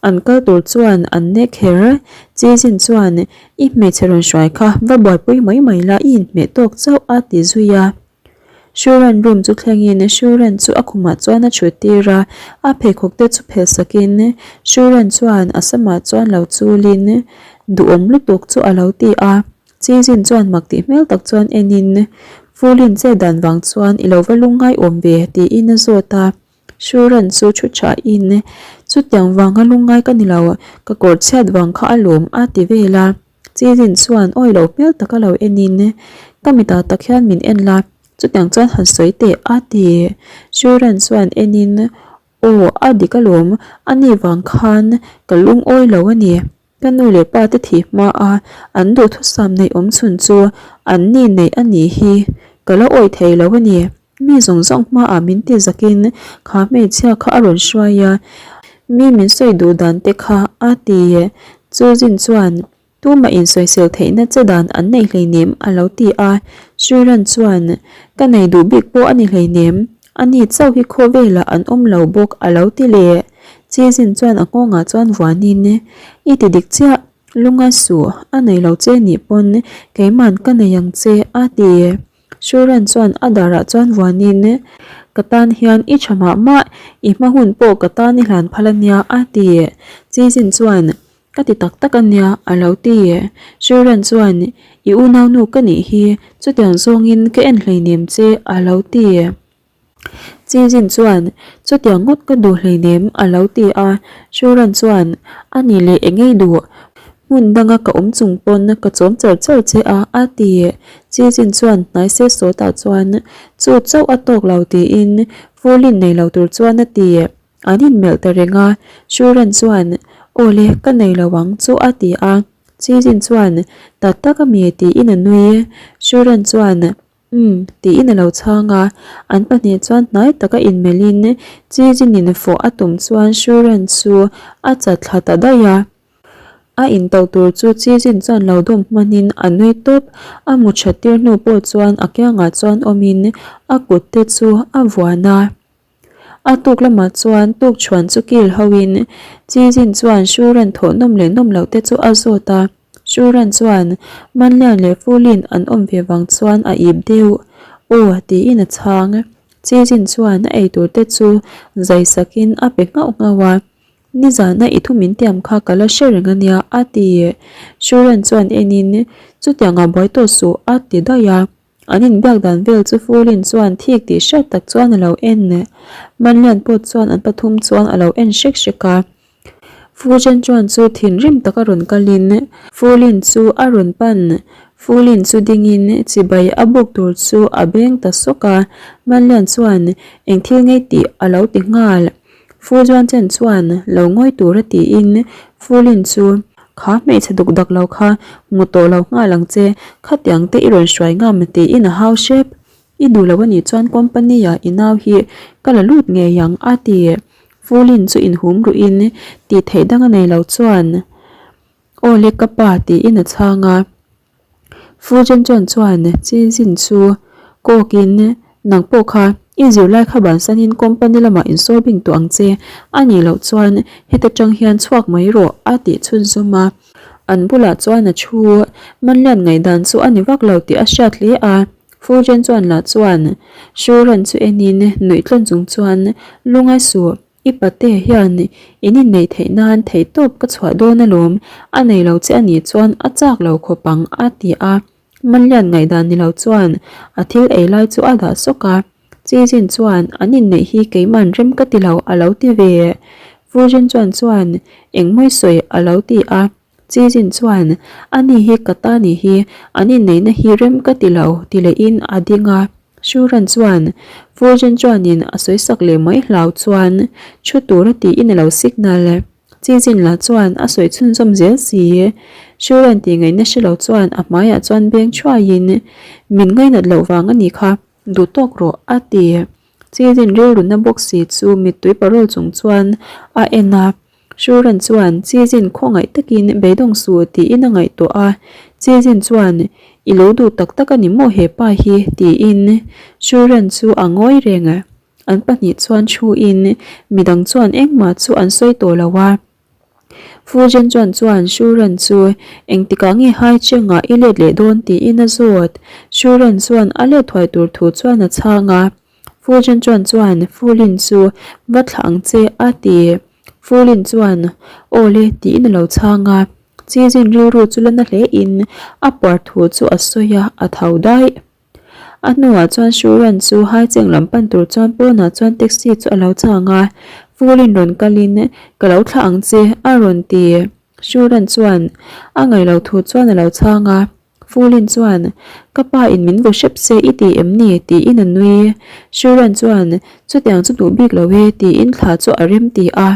an kal tur chuan an nek kher. Chizin chuan I hmeichhe rawn hruai kha va buaipui mai mai la i inhmeh tawk chauh a ti zui a. Shuran room chu thlengin Shuran chu a khumah chuan a chhut tir a, a pheikhawk te chu phelh sakin Shuran chuan a samah chuan lo chulin duhawm lutuk chu a lo ti a. Chizin chuan mak tih hmel tak chuan enin Fulin che dan vang chuan i lo va lungngai awm ve tiin a zawt a. Shuran chu thu thain chutiang vanga lungngai ka ni lo, ka kawr chhiat vang kha a lawm a ti vel a. Chizin chuan awi lo hmel taka lo enin, Ka mitah tak hian min en la, chutiang chuan han sawi teh a ti. Shuran chuan enin, Aw, a dik alawm, ani vang khan ka lungawi lo a ni. Ka nu leh pa te thih hma a an duhthusam neih awm chhun chu an ni neih a nih hi ka la awih thei lo a ni. Mi zawng zawng hmaah min ti zakin kha hmeichhia kha a rawn hruai a, mi min sawi duh dan te kha a ti. Chu zin chuan tumah insawisel theihna che dan an nei hleinem a lo ti a. Sriran chuan ka nei duh bik pawh a ni hleinem. A ni chauh hi khawvelah an awm lo bawk a lo ti leh. Chizin chuan a nghawngah chuan vuanin, I ti dik chiah, lunga suh, a nei lo che nih pawn keiman ka nei ang che a ti. Shuran chuan a darah chuan vuanin, Ka tan hian i tha mah mah, i hma hun pawh ka tan i hlan phal a nia a ti. Chizin chuan, Ka ti tak tak a nia, a lo ti. Shuran chuan, I unaunu ka nih hi, chutiang zawngin ka en hleinem che, a lo ti. Chizin chuan, Chutiang ngawt ka duh hleinem, a lo ti a. Shuran chuan, A nih leh eng ei duh? Hmun danga ka awm chung pawn ka chawm char char che a, a ti. Chizin chuan hnai se sawtah chuan, Chu chauh a tawk lo tiin Fulin nei lo tur chuan a ti. An inmelh ta reng a, Shuran chuan, Aw le, ka nei lo ang chu a ti a. Chizin chuan, Tak tak a mi tiin a nui. Shuran chuan, Umm tiin a lo chhang a. An pahnih chuan hnai taka inmelhin Chizinin fawh a tum chuan Shuran chu a chat thla ta daih a. A intoh tur chu Chizin chuan lo dawm hmanin a nui tawp. A mu that tir hnu pawh chuan a kiangah chuan awmin a kut te chu a vuan a. A tuk lamah chuan tukchhuan chu kil hoin Chizin chuan Shuran thawh nawm leh nawm loh te chu a zawt a. Shuran chuan Manlian leh Fulin an awm ve vang chuan a ip deuh. Aw tiin a chhang. Chizin chuan a eitur te chu zai sakin a pe nghauh nghauh a. Nizana i thu min tiam kha ka la hre reng a nia a ti. Shuran chuan enin chutiangah buai tawh suh a ti daih a. An inbiak dan vel chu Fulin chuan thik tih hriat tak chuan a lo en. Manlian pawh chuan an pathum chuan a lo en hrek hrek a. Fujen chuan chu thinrim taka rawn kalin Fulin chu a rawn pan. Fulin chu dingin chibai a buk tur chu a beng ta sawk a. Manlian chuan eng thil ngei tih a lo ti nghal. Fu Juan Chen chuan lo ngawi tura tiin Fulin chu Kha hmeichhe duk dak lo kha hmu tawh lo nghal ang che, khatiang te i rawn hruai ngam tiin a hau hrep. I duh lo anih chuan company ah i nau hi ka la lut ngei ang a ti. Fulin chu inhum ruhin tih theih dang a nei lo chuan Aw le ka pa tiin a chhang a. Fu Jen Chuan chuan Chi Jin chu kawkin, Nang pawh kha i zirlai kha bansanin company lamah insawi bing tawh ang che, a nih loh chuan heta tang hian chhuak mai rawh a tih chhunzawm a. An bulah chuan a thu Manlian ngaihdan chu a ni vak lo tih a hriat hle a. Fu Jen Chuan lah chuan Shu Ran chu enin nuih tlawn chung chuan, Lungai suh, I pate hian in inneih theih nan theihtawp ka chhuah dawn alawm, a nei lo che anih chuan a chak lo khawp ang a ti a. Manlian ngaihdan ni lo chuan a thil ei lai chu a dah sawk a. Chizin chuan an inneih hi keiman rem ka ti lo a lo ti ve. Fujin chuan chuan engmawi sawi a lo ti a. Chizin chuan ani hi ka ta nih hi, an inneihna hi rem ka ti lo ti lehin a ding a. Shuran chuan Fujin chuanin a sawi sak leh mai hlau chuan thu tura tiin a lo signal. Chizin lah chuan a sawi chhunzawm zel si. Shuran tih ngaihna hre lo chuan a hmaiah chuan beng thuaiin min ngainat loh vang a nih kha, duh tawk rawh a ti. Chizin rilruna bawk si chu mittui parawl chung chuan a en a. Shuran chuan Chizin khawngaih takin beidawng suh tiin a ngaihtuah a. Chizin chuan, I lo duh tak tak a ni maw he pa hi? tiin Shuren chu a ngawi reng. An pahnih chuan thuin midang chuan engmah chu an sawi tawh lo a. Fu Zhenchuan chuan Shuren chu engtikah nge hai chengah i let leh dawn tiin a zawt. Shuren chuan a let thuai tur thu chuan a chhang a. Fu Zhenchuan chuan Fu Lin chu va thlah ang che a ti. Fu Lin chuan Aw le tiin a lo chhang a. Chi Jin rilru chu la na hle in a puar thu chu a sawi a, a tho daih. A hnuah chuan Shuran chu Haicheng lam pan tur chuan pawnah chuan taxi chu a lo chang a, Fulin rawn kalin ka lo thlah ang che a rawn ti. Shuran chuan a ngaih lo thu chuan a lo chhang a, Fulin chuan ka pa in min vaw hrep se i ti em ni tiin a nui. Shuran chuan chutiang chu duh bik lo e tiin thla chu a rem ti a.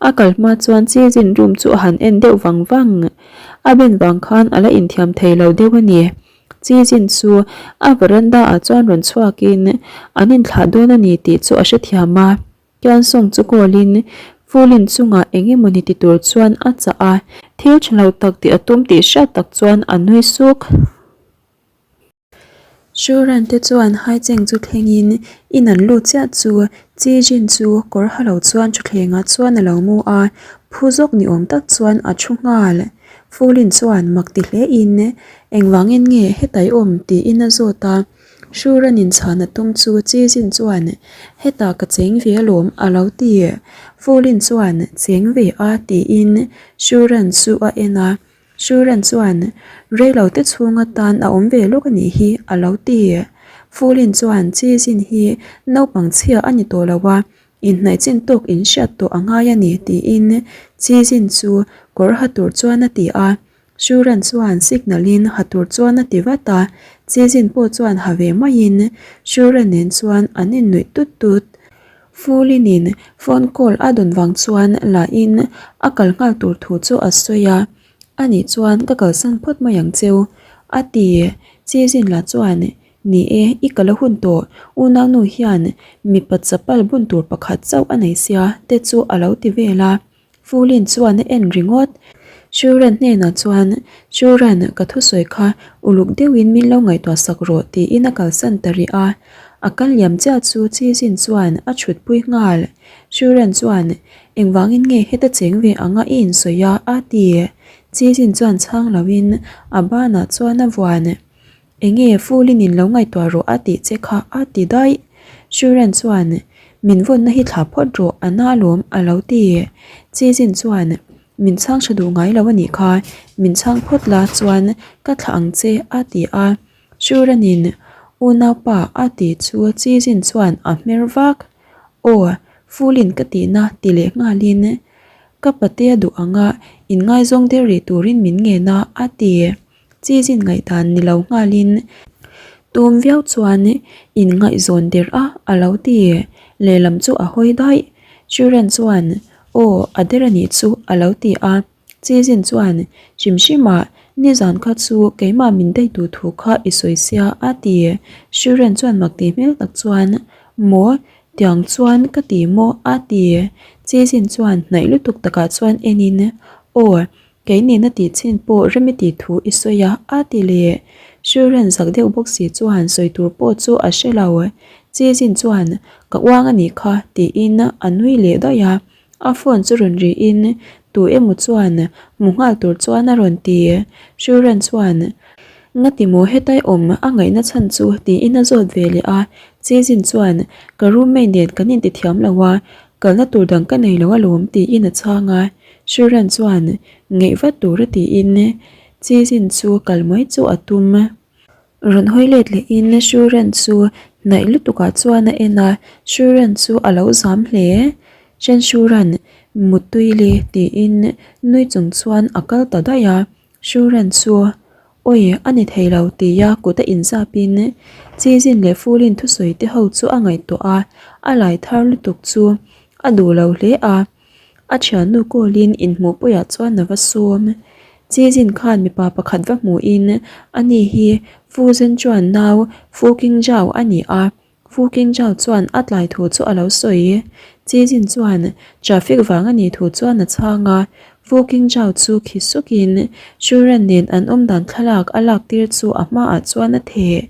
A kal hma chuan Chizin room chu a han en deuh vang vang. A ben vang khan a la inthiam thei lo deuh a ni. Chizin chu a veranda ah chuan rawn chhuakin an inthlah dawn a ni tih chu a hrethiam a. Tiansawng chu call in Fulin chungah eng emawni ti tur chuan a chah a. Thil tha lo tak tih a tum tih hriat tak chuan a nui suk. Shuran te chuan Haicheng chu thlengin in an lut chiah chu Chi Jin chu kawr ha lo chuan thutthlengah chuan a lo mu a, phu zawk ni awm tak chuan a thu nghal. Fulin chuan mak ti hle in engvangin nge hetai awm tiin a zawt a, Shuran in chhan a tum chu Chi Jin chuan hetah ka cheng ve alawm a lo ti. Fulin chuan cheng ve a tiin Shuran chu a en a. Shuran chuan, Reilo te chhung atan a awm ve lawk a nih hi, a lo ti. Fulin chuan, Chi Jin hi naupang chhia a ni tawh lo a, inhnaih chin tawk in hriat tawh a ngai a ni, tiin Chi Jin chu kawr ha tur chuan a ti a. Shuran chuan signal in ha tur chuan a ti vat a, Chi Jin pawh chuan ha ve maiin Shuran nen chuan an innuih tut tut. Fulin in phone call a dawn vang chuan la in a kal nghal tur thu chu a sawi a, anih chuan ka kalsan phawt mai ang cheu a ti. Chizin lah chuan ni e i kal a hun tawh unaunu hian mipa chapal bun tur pakhat chauh a nei sia te chu a lo ti vel a. Fulin chuan a en ringawt. Shuran hnenah chuan, Shuran, ka thusawi kha uluk deuhin min lo ngaihtuah sak rawh tiin a kalsan ta rih a. A kal liam chiah chu Chizin chuan a chhutpui nghal. Shuran chuan, Engvangin nge heta cheng ve anga i insawi a? a ti. Chizin chuan chhang loin a banah chuan a vuan. Enge Fulin in lo ngaihtuah rawh a tih che kha a ti daih. Shuran chuan, Min vawnna hi thlah phawt rawh a na alawm a lo ti. Chizin chuan, Min chhang tha duh ngai lo a nih kha, min chhang phawt la chuan ka thlah ang che a ti a. Shuran-in, Unaupa a ti chu Chizin chuan a hmer vak. Aw, Fulin ka tihna ti leh nghalin, Ka patea duh anga inngaizawng der rih turin min ngen a a ti. Chizin ngaihdan ni lo nghalin tum viau chuan in ngaihzawn der a a lo ti. Lehlam chu a hawi daih. Shuren chuan aw a der a nih chu a lo ti a. Chizin chuan hrim hrimah nizan kha chu keimah min daih duh thu kha i sawi sia a ti. Shuren chuan mak tih hmel tak chuan maw tiang chuan ka ti maw a ti. Chizin chuan hnaih lutuk takah chuan enin aw Kei nena tih chin pawh remi tih thu i sawi a, a ti leh. Shuren zak deuh bawk si chuan sawi tur pawh chu a hre lo. Chizin chuan, Ka uang a nih kha, tiin a nui leh daih a. A phone chu rawn rihin tu emaw chuan hmu nghal tur chuan a rawn ti. Shuren chuan, Ngati maw hetai awm a ngaihna chhan chu? tiin a zawt ve leh a. Chizin chuan, Ka roommate nen kan intithiam lo a, kalna tur dang ka nei lo alawm, tiin a chhang a. Shuran chuan ngeih vat tura tiin Chizin chu kal mai chu a tum. Rawn hawi let lehin Shuran chu hnaih lutukah chuan a en a, Shuran chu a lo zam hle. Chen Shuran, Muttui le tiin nui chung chuan a kal ta daih a. Shuran chu, Awi, a ni thei lo tia kut a inzapin Chizin leh Fulin thusawi te ho chu a ngaihtuah a, a lai thar lutuk chu a duh lo hle a. A thiannu kawlin inhmuhpuiah chuan a va sawm. Chizin khan mipa pakhat va hmuhin ani hi Fu Zhenchuan nau Fu Qingzhao a ni a, Fu Qingzhao chuan a tlai thu chu a lo sawi. Chizin chuan traffic vang a nih thu chuan a chhang a. Fu Qingzhao chu khi sukin Shuren nen an awmdan thlalak a lak tir chu a hmaah chuan a theh.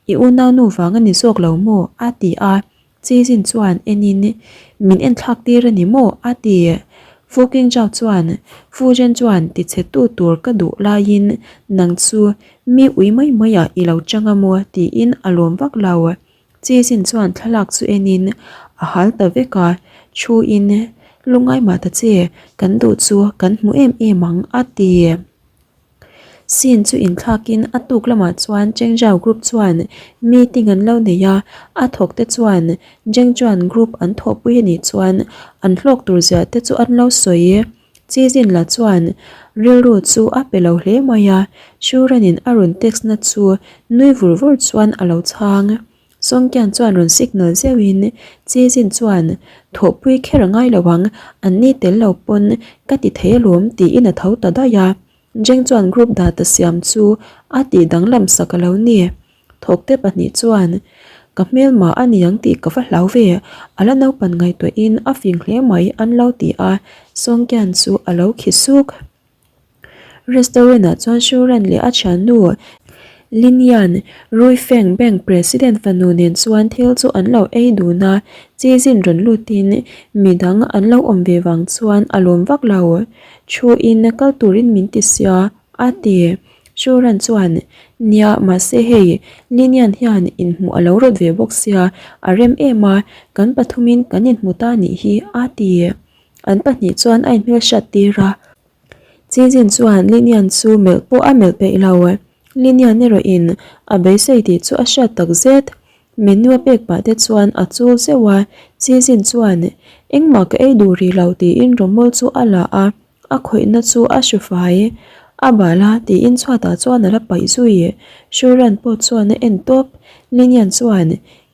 I unaunu vang a ni zawk lo maw? a ti a. Chizin chuan enin, Min enthlak tir a ni maw? a ti. Fu Qingzhao chuan, Fu Zhen chuan tichhe tu tur ka duh laiin nang chu mi ui mai maiah i lo chang a maw? tiin a lawm vak lo. Chizin chuan thlalak chu enin a hal ta vek a, thuin, Lungngai mah ta che, kan duh chu kan hmu em em ang, a ti. Scene chu inthlakin a tuk lamah chuan Chengzhao group chuan meeting an lo nei a, a thawk te chuan Zhengzhuan group an thawhpui a nih chuan an hlawk tur zia te chu an lo sawi. Chizin la chuan rilru chu a pe lo hle mai a, Shuran-in a rawn text na chu nui vur vur chuan a lo chhang. Sawngkian chuan rawn signal zeuhin Chizin chuan thawhpui kher a ngai lo ang, an ni tel lo pawn ka ti thei alawm tiin a tho ta daih a. Jeng chuan group data siam chu a tih danglam sak a lo ni. Thawkte pahnih chuan ka hmelma a ni ang tih ka va hlau ve, a la naupan ngaihtuahin a fing hle mai an lo ti a, Sawngkian chu a lo khi suk. Restaurant ah chuan Shuran leh a thiannu Lin Yan, Ruifeng Bank President fanu nen chuan thil chu an lo ei dun a, Chizin rawn lutin midang an lo awm ve vang chuan a lawm vak lo. Thu in kal turin min ti sia, a ti. Shuran chuan, Nia, mahse hei, Lin Yan hian inhmuh a lo rawt ve bawk sia, a rem em a, kan pathumin kan inhmu ta nih hi, a ti. An pahnih chuan a inhmelhriat tir a. Chizin chuan Linian chu melh pawh a melh peih lo. Linian erawhin a beisei tih chu a hriat tak zet. Menu a pek pah te chuan a chul zeuh a, Chizin chuan engmah ka ei duh rih lo tiin rawmawl chu a la a. A khawihna chu a hru fai. A bal a, tiin chhuatah chuan a la paih zui. Shuran pawh chuan a en tawp. Linian chuan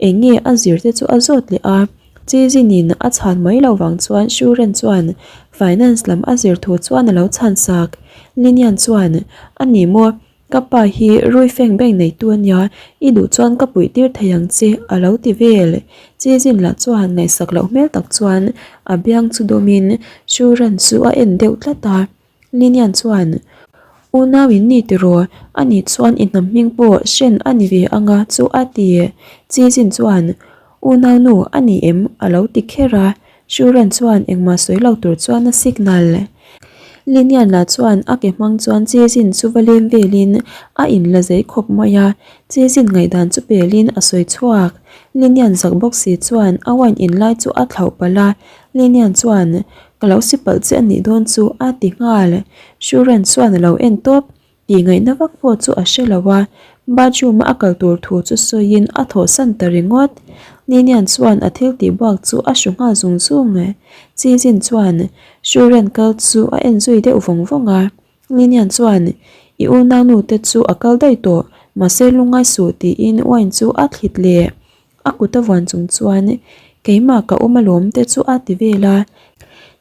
eng nge a zir te chu a zawt leh a. Chizinin a chhan mai lo vang chuan Shuran chuan finance lam a zir thu chuan a lo chhan sak. Linian chuan, A ni maw? Ka pa hi Ruifeng bank neitu a nia, i duh chuan ka puih tir thei ang che, a lo ti vel. Chizin lah chuan ngaihsak loh hmel tak chuan a biang chu dawmin Shuran chu a en deuh tlat a. Linian chuan, Unau in ni tiraw, ani chuan i hnam hming pawh hren a ni ve anga chu a ti. Chizin chuan, Unau nu a ni em? a lo ti kher a. Shuran chuan engmah sawi lo tur chuan a signal. Linian lah chuan a ke hmang chuan Chizin chu va lem velin a inla zei khawp mai a, Chizin ngaihdan chu pelin a sawi chhuak. Linian zak bawk si chuan a wine in lai chu a thlauh palh a, Linian chuan, Ka lo si palh che a nih dawn chu a ti nghal. Shuran chuan a lo en tawp. Tih ngaihna vak pawh chu a hre lo a, bathroom a a kal tur thu chu sawiin a thawhsan ta ringawt. Ninian chuan a thil tih buak chu a hru nghal zung zung. Chizin chuan Shuren kal chu a en zui deuh vawng vawng a. Ninian chuan, I unaunu te chu a kal daih tawh, mahse lungngai suh tiin wine chu a thlit leh. A kut a vuan chung chuan keimah ka awm alawm te chu a ti vel a.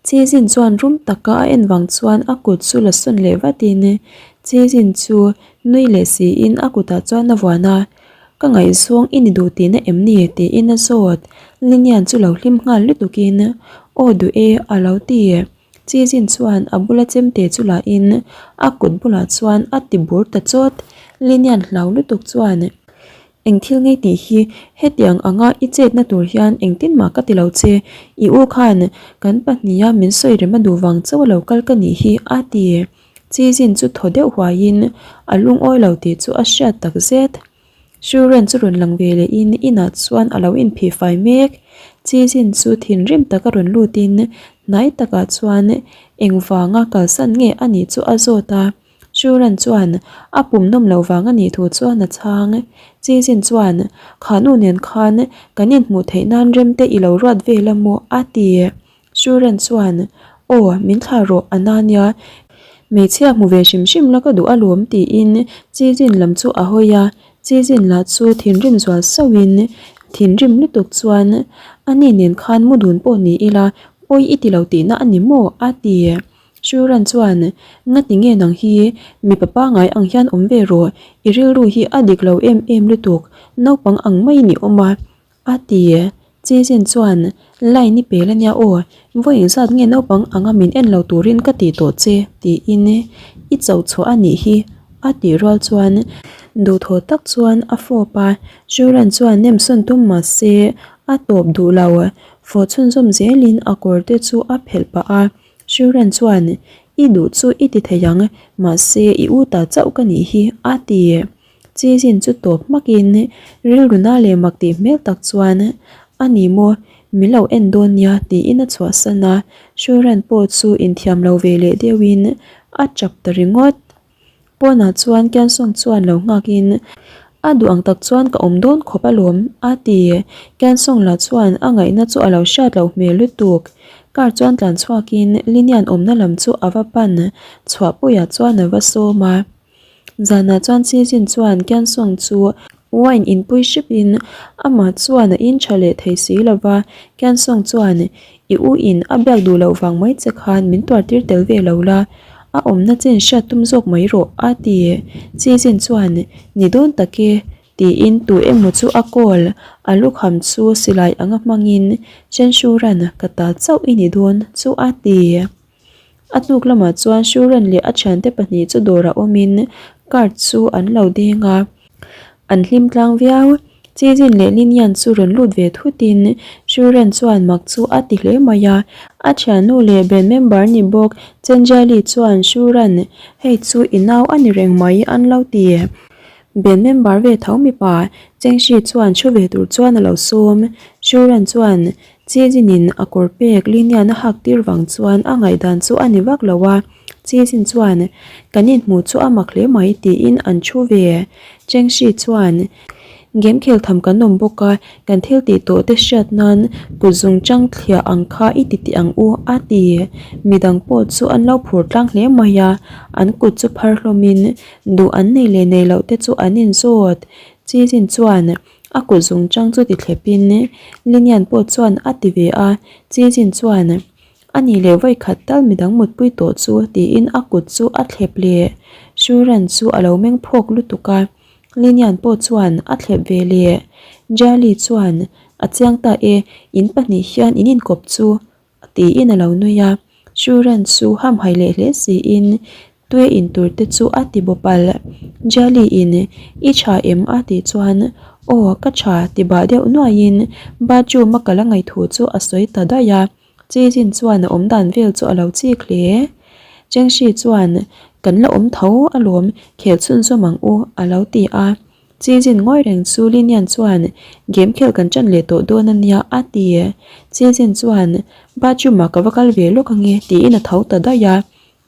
Chizin chuan rum taka a en vang chuan a kut chu la sawn leh vatin Chizin chu nui leh siin a kutah chuan a vuan a, Ka ngaihzawng i ni duh tihna em ni? tiin a zawt. Linian chu lo hlim nghal lutukin Aw duh e a lo ti. Chizin chuan a bula chemte chu lahin a kut bulah chuan a ti bur ta chawt. Linian hlau lutuk chuan. Eng thil ngei tih hi hetiang anga i chetna tur hian engtin mah ka ti lo che, i u khan kan pahniha min sawi rem a duh vang chauh a lo kal ka nih hi a ti. Chizin chu thaw deuh huaiin a lungawi lo tih chu a hriat tak zet. Shuren chu rawn lang ve lehin inah chuan a lo inphih fai mek. Chizin chu thinrim taka rawn lutin hnai takah chuan engvanga kalsan nge a nih chu a zawt a. Shuran chuan a pum nawm loh vang a nih thu chuan a chhang. Chizin chuan, Kha nu nen khan kan inhmuh theih nan rem te i lo ruat vel a maw? a ti. Shuran chuan, Aw, min thlah rawh a na nia. Hmeichhia hmu ve hrim hrim la ka duh alawm tiin Chizin lam chu a hawi a. Chizin lah chu thinrim zual sauhin thinrim lutuk chuan, Ani nen khan mu dun pawh ni ila pawi i ti lo tihna a ni maw? a ti. Shuran chuan, Ngati nge nang hi mipa pangai ang hian awm ve rawh, i rilru hi a dik lo em em lutuk, naupang ang mai ni awm a, a ti. Chizin chuan, Line i pel ania aw, vawi engzat nge naupang anga min en lo turin ka tih tawh che, tiin i cho chhuah a nih hi, a tih rual chuan duhthawh tak chuan a fawp a. Shuran chuan nemsawn tum mah se a tawp duh lo. Fawh chhunzawm zelin a kawr te chu a phelh pah a. Shuran chuan, I duh chu i ti thei ang, mahse i u ta chauh ka nih hi, a ti. Chizin chu tawp hmakin rilru na leh mak tih hmel tak chuan, A ni maw, min lo en dawn nia tiin a chhuahsan a, Shuran pawh chu inthiam lo ve leh deuhin a tap ta ringawt. Pawnah chuan Kiansong chuan lo nghakin, A duh ang tak chuan ka awm dawn khawp alawm, a ti. Kiansong lah chuan a ngaihna chu a lo hriat loh hmel lutuk. Car chuan tlan chhuakin Linian awmna lam chu a va pan, chhuahpuiah chuan a va sawm a. Zanah chuan Season chuan Kiansong chu wine inpui hrepin amah chuan a in tha leh thei si lova, Kiansong chuan I u in a biak duh loh vang mai che khan min tuar tir tel ve lo la, a awmna chen hriat tum zawk mai rawh a ti. Season chuan Ni dawn tak e tiin tu emaw chu a call, a lukham chu silai anga hmangin Chenshuran ka ta chauh i ni dawn chu a ti. A hnuk lamah chuan Shuran leh a thiante pahnih chu dawrah awmin card chu an lo deng a, an hlim tlang viau. Chizin leh Linian chu rawn lut ve thutin Shuran chuan mak chu a ti hle mai a. A thiannu leh band member ni bawk Chenjali chuan Shuran, hei chu i nau a ni reng mai an lo ti. Band member ve tho mipa Chengshi chuan thu ve tur chuan a lo sawm. Shuran chuan Chizinin a kawr pek Linian a hak tir vang chuan a ngaihdan chu a ni vak lo a, Chizin chuan, Kan inhmuh chu a mak hle mai tiin an thu ve. Chengshi chuan, Game khel tham kan awm bawk a, kan thil tih tawh te hriat nan kut zung chang thliah ang kha i ti tih ang u a ti. Midang pawh chu an lo phur tlang hle mai a, an kut chu phar hlawmin duh an nei leh nei loh te chu an inzawt. Chizin chuan, A kut zung chang chu ti thlepin Linian pawh chuan a ti ve a, Chizin chuan a nih leh vawi khat tal midang mutpui tawh chu tiin a kut chu a thlep leh. Shuran chu a lo meng phawk lutuk a, Linian pawh chuan a thlep ve leh. Jali chuan a chiang ta e, in pahnih hian in inkawp chu Tiin a lo nui a, Shuran chu hamhai leh hle siin tui a in tur te chu a ti bawp alh. Jali in I tha em? a tih chuan Aw ka tha ti bah deuh nuaiin bathroom a kal a ngaih thu chu a sawi ta daih a, Chizin chuan a awm dan vel chu a lo chik hle. Chengshi chuan Kan la awm tho alawm, khel chhunzawm ang u a lo ti a. Chizin ngawi reng chu Linian chuan game khel kan ṭan leh tawh dawn a nia a ti. Chizin chuan bathroom ah ka va kal ve lawk ange tiin a tho ta daih a.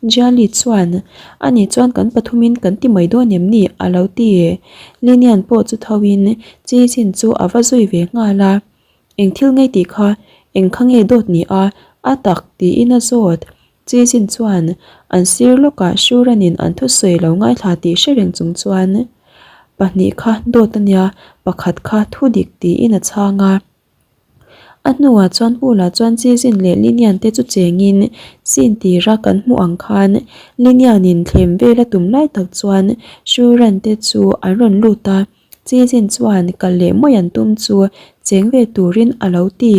Jiali chuan ani chuan kan pathumin kan ti mai dawn em ni a lo ti. Linian pawh chu tho in Chizin chu a va zui ve nghal a. Eng thil ngei tih kha eng kha nge dawt ni a a tak tiin a zawt. Chizin chuan an sir lawkah Shuranin an thusawi lo ngaithla tih hre reng chung chuan pahnih kha dawt a nia, pakhat kha thu dik tiin a chhang a. A hnuah chuan Hula chuan Chizin leh Linian te chu chengin scene tira kan hmuh ang khan Linianin thlem vel a tum lai tak chuan Shuran te chu an rawn lut a. Chizin chuan kal leh mai an tum chu cheng ve turin a lo ti.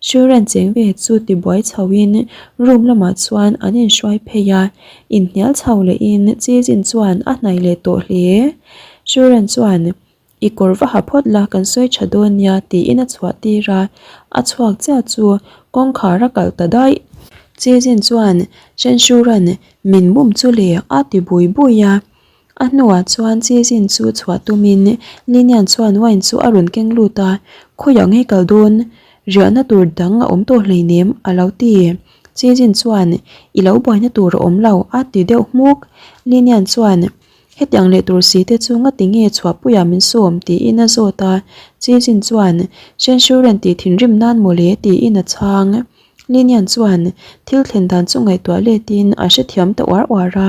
Shuran cheng ve chu tibuai chhoin room lamah chuan an inhruai phei a, inhnial chho lehin Chizin chuan a hnaih leh tawh hle. Shuran chuan, I kawr va ha phawt la kan sawi tha dawn nia tiin a chhuah tir a, a chhuak chiah chu kawngkhar a kalh ta daih. Chizin chuan Chen Shuran min bum chu le a ti bui bui a. A hnuah chuan Chizin chu chhuah tumin Linian chuan wine chu a rawn keng lut a, Khawiah ngei kal dawn? Riahna tur dang a awm tawh hleinem a lo ti. Chizin chuan, I lo buaina tur a awm lo a ti deuh hmuk. Linian chuan, Hetiang leh tur si te chu ngati nge chhuahpuiah min sawm? tiin a zawt a. Chizin chuan, Shenshurent tih thinrim nan mawle tiin a chhang. Linian chuan thil thlen dan chu ngaihtuah letin a hrethiam ta uar uar a.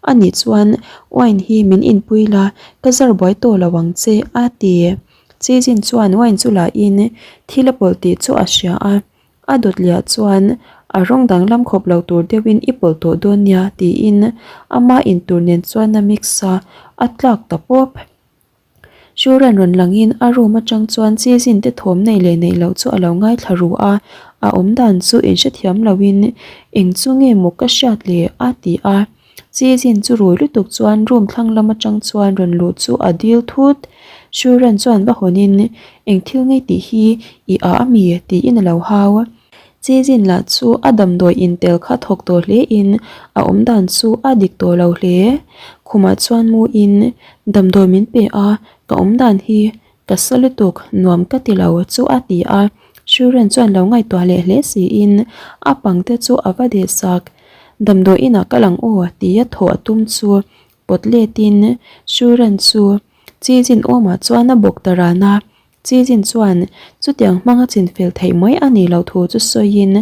A nih chuan wine hi min inpui la, ka zar buai tawh lo ang che, a ti. Chizin chuan wine chu la in thil a pawlh tih chu a hria a, a dawt liah chuan a rawng danglam khawp lo tur deuhin i pawlh tawh dawn nia tiin ama intur nen chuan a mix a, a tlak ta pawp. Shuran rawn langin a room atang chuan Chizin te thawm nei leh neih loh chu a lo ngaithla ru a, a awm dan chu inhrethiam loin eng chu nge maw ka hriat le a ti a. Chizin chu rui lutuk chuan room thlang lam atang chuan rawn luh chu a dil thut. Shuran chuan va hawnin eng thil ngei tih hi i a ami tiin a lo hau. Chizin lah chu a damdawi intel kha thawk tawh hle in a awm dan chu a dik tawh lo hle. Khumah chuan mu in damdawi min pe a, ka awm dan hi ka sa lutuk nuam ka ti lo chu a ti a. Shuren chuan lo ngaihtuah leh hle siin a pang te chu a va deh sak. Damdawi inah ka lang aw tia thawh a tum chu pawt let in Shuren chu Chizin awmah chuan a bawk ta ran a. Chizin chuan chutiang hmanga chinfel theih mai a nih loh thu chu sawiin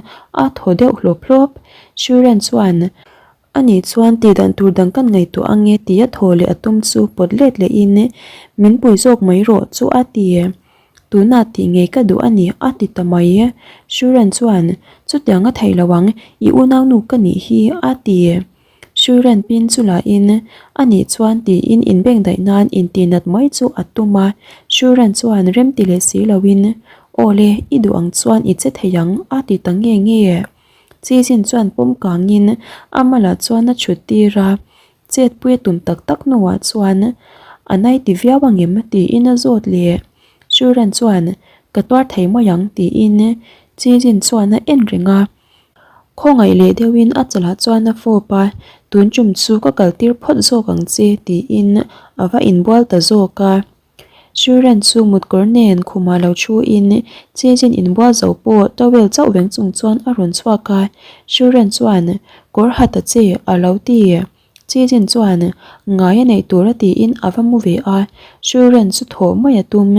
a thaw deuh hlawp hlawp. Shuren chuan a nih chuan tihdan tur dang kan ngaihtuah ange tia thaw leh a tum chu pawt let lehin min pui zawk mai rawh chu a ti. Tunah tih ngei ka duh a ni a ti ta mai. Shuren chuan chutiang a theih lo ang i unaunu ka nih hi a ti. Shuren pin chu lahin a nih chuan tiin inbeng daih nan intihnat mai chu a tum a, Shuren chuan rem ti leh si loin Aw le, i duh ang chuan i che thei ang a ti ta nge nge. Chizin chuan pawm kangin a malah chuan a chhut tir a, chetpui a tum tak tak hnuah chuan a nai ti viau angem tiin a zawt leh. Shuren chuan Ka tuar thei mai ang tiin Chizin chuan a en reng a. Khawngaih leh deuhin a chalah chuan a fawp a, tun tum chu ka kal tir phawt zawk ang che tiin a va inbual ta zawk a. Shuren chu mutkawr nen khumah lo thu in Chejin inbual zo pawh towel chauh veng chung chuan a rawn chhuak a, Shuren chuan kawr ha ta che a lo ti. Chijin chuan ngai a neih tur a tiin a va mu ve a, Shuren chu thawh mai a tum.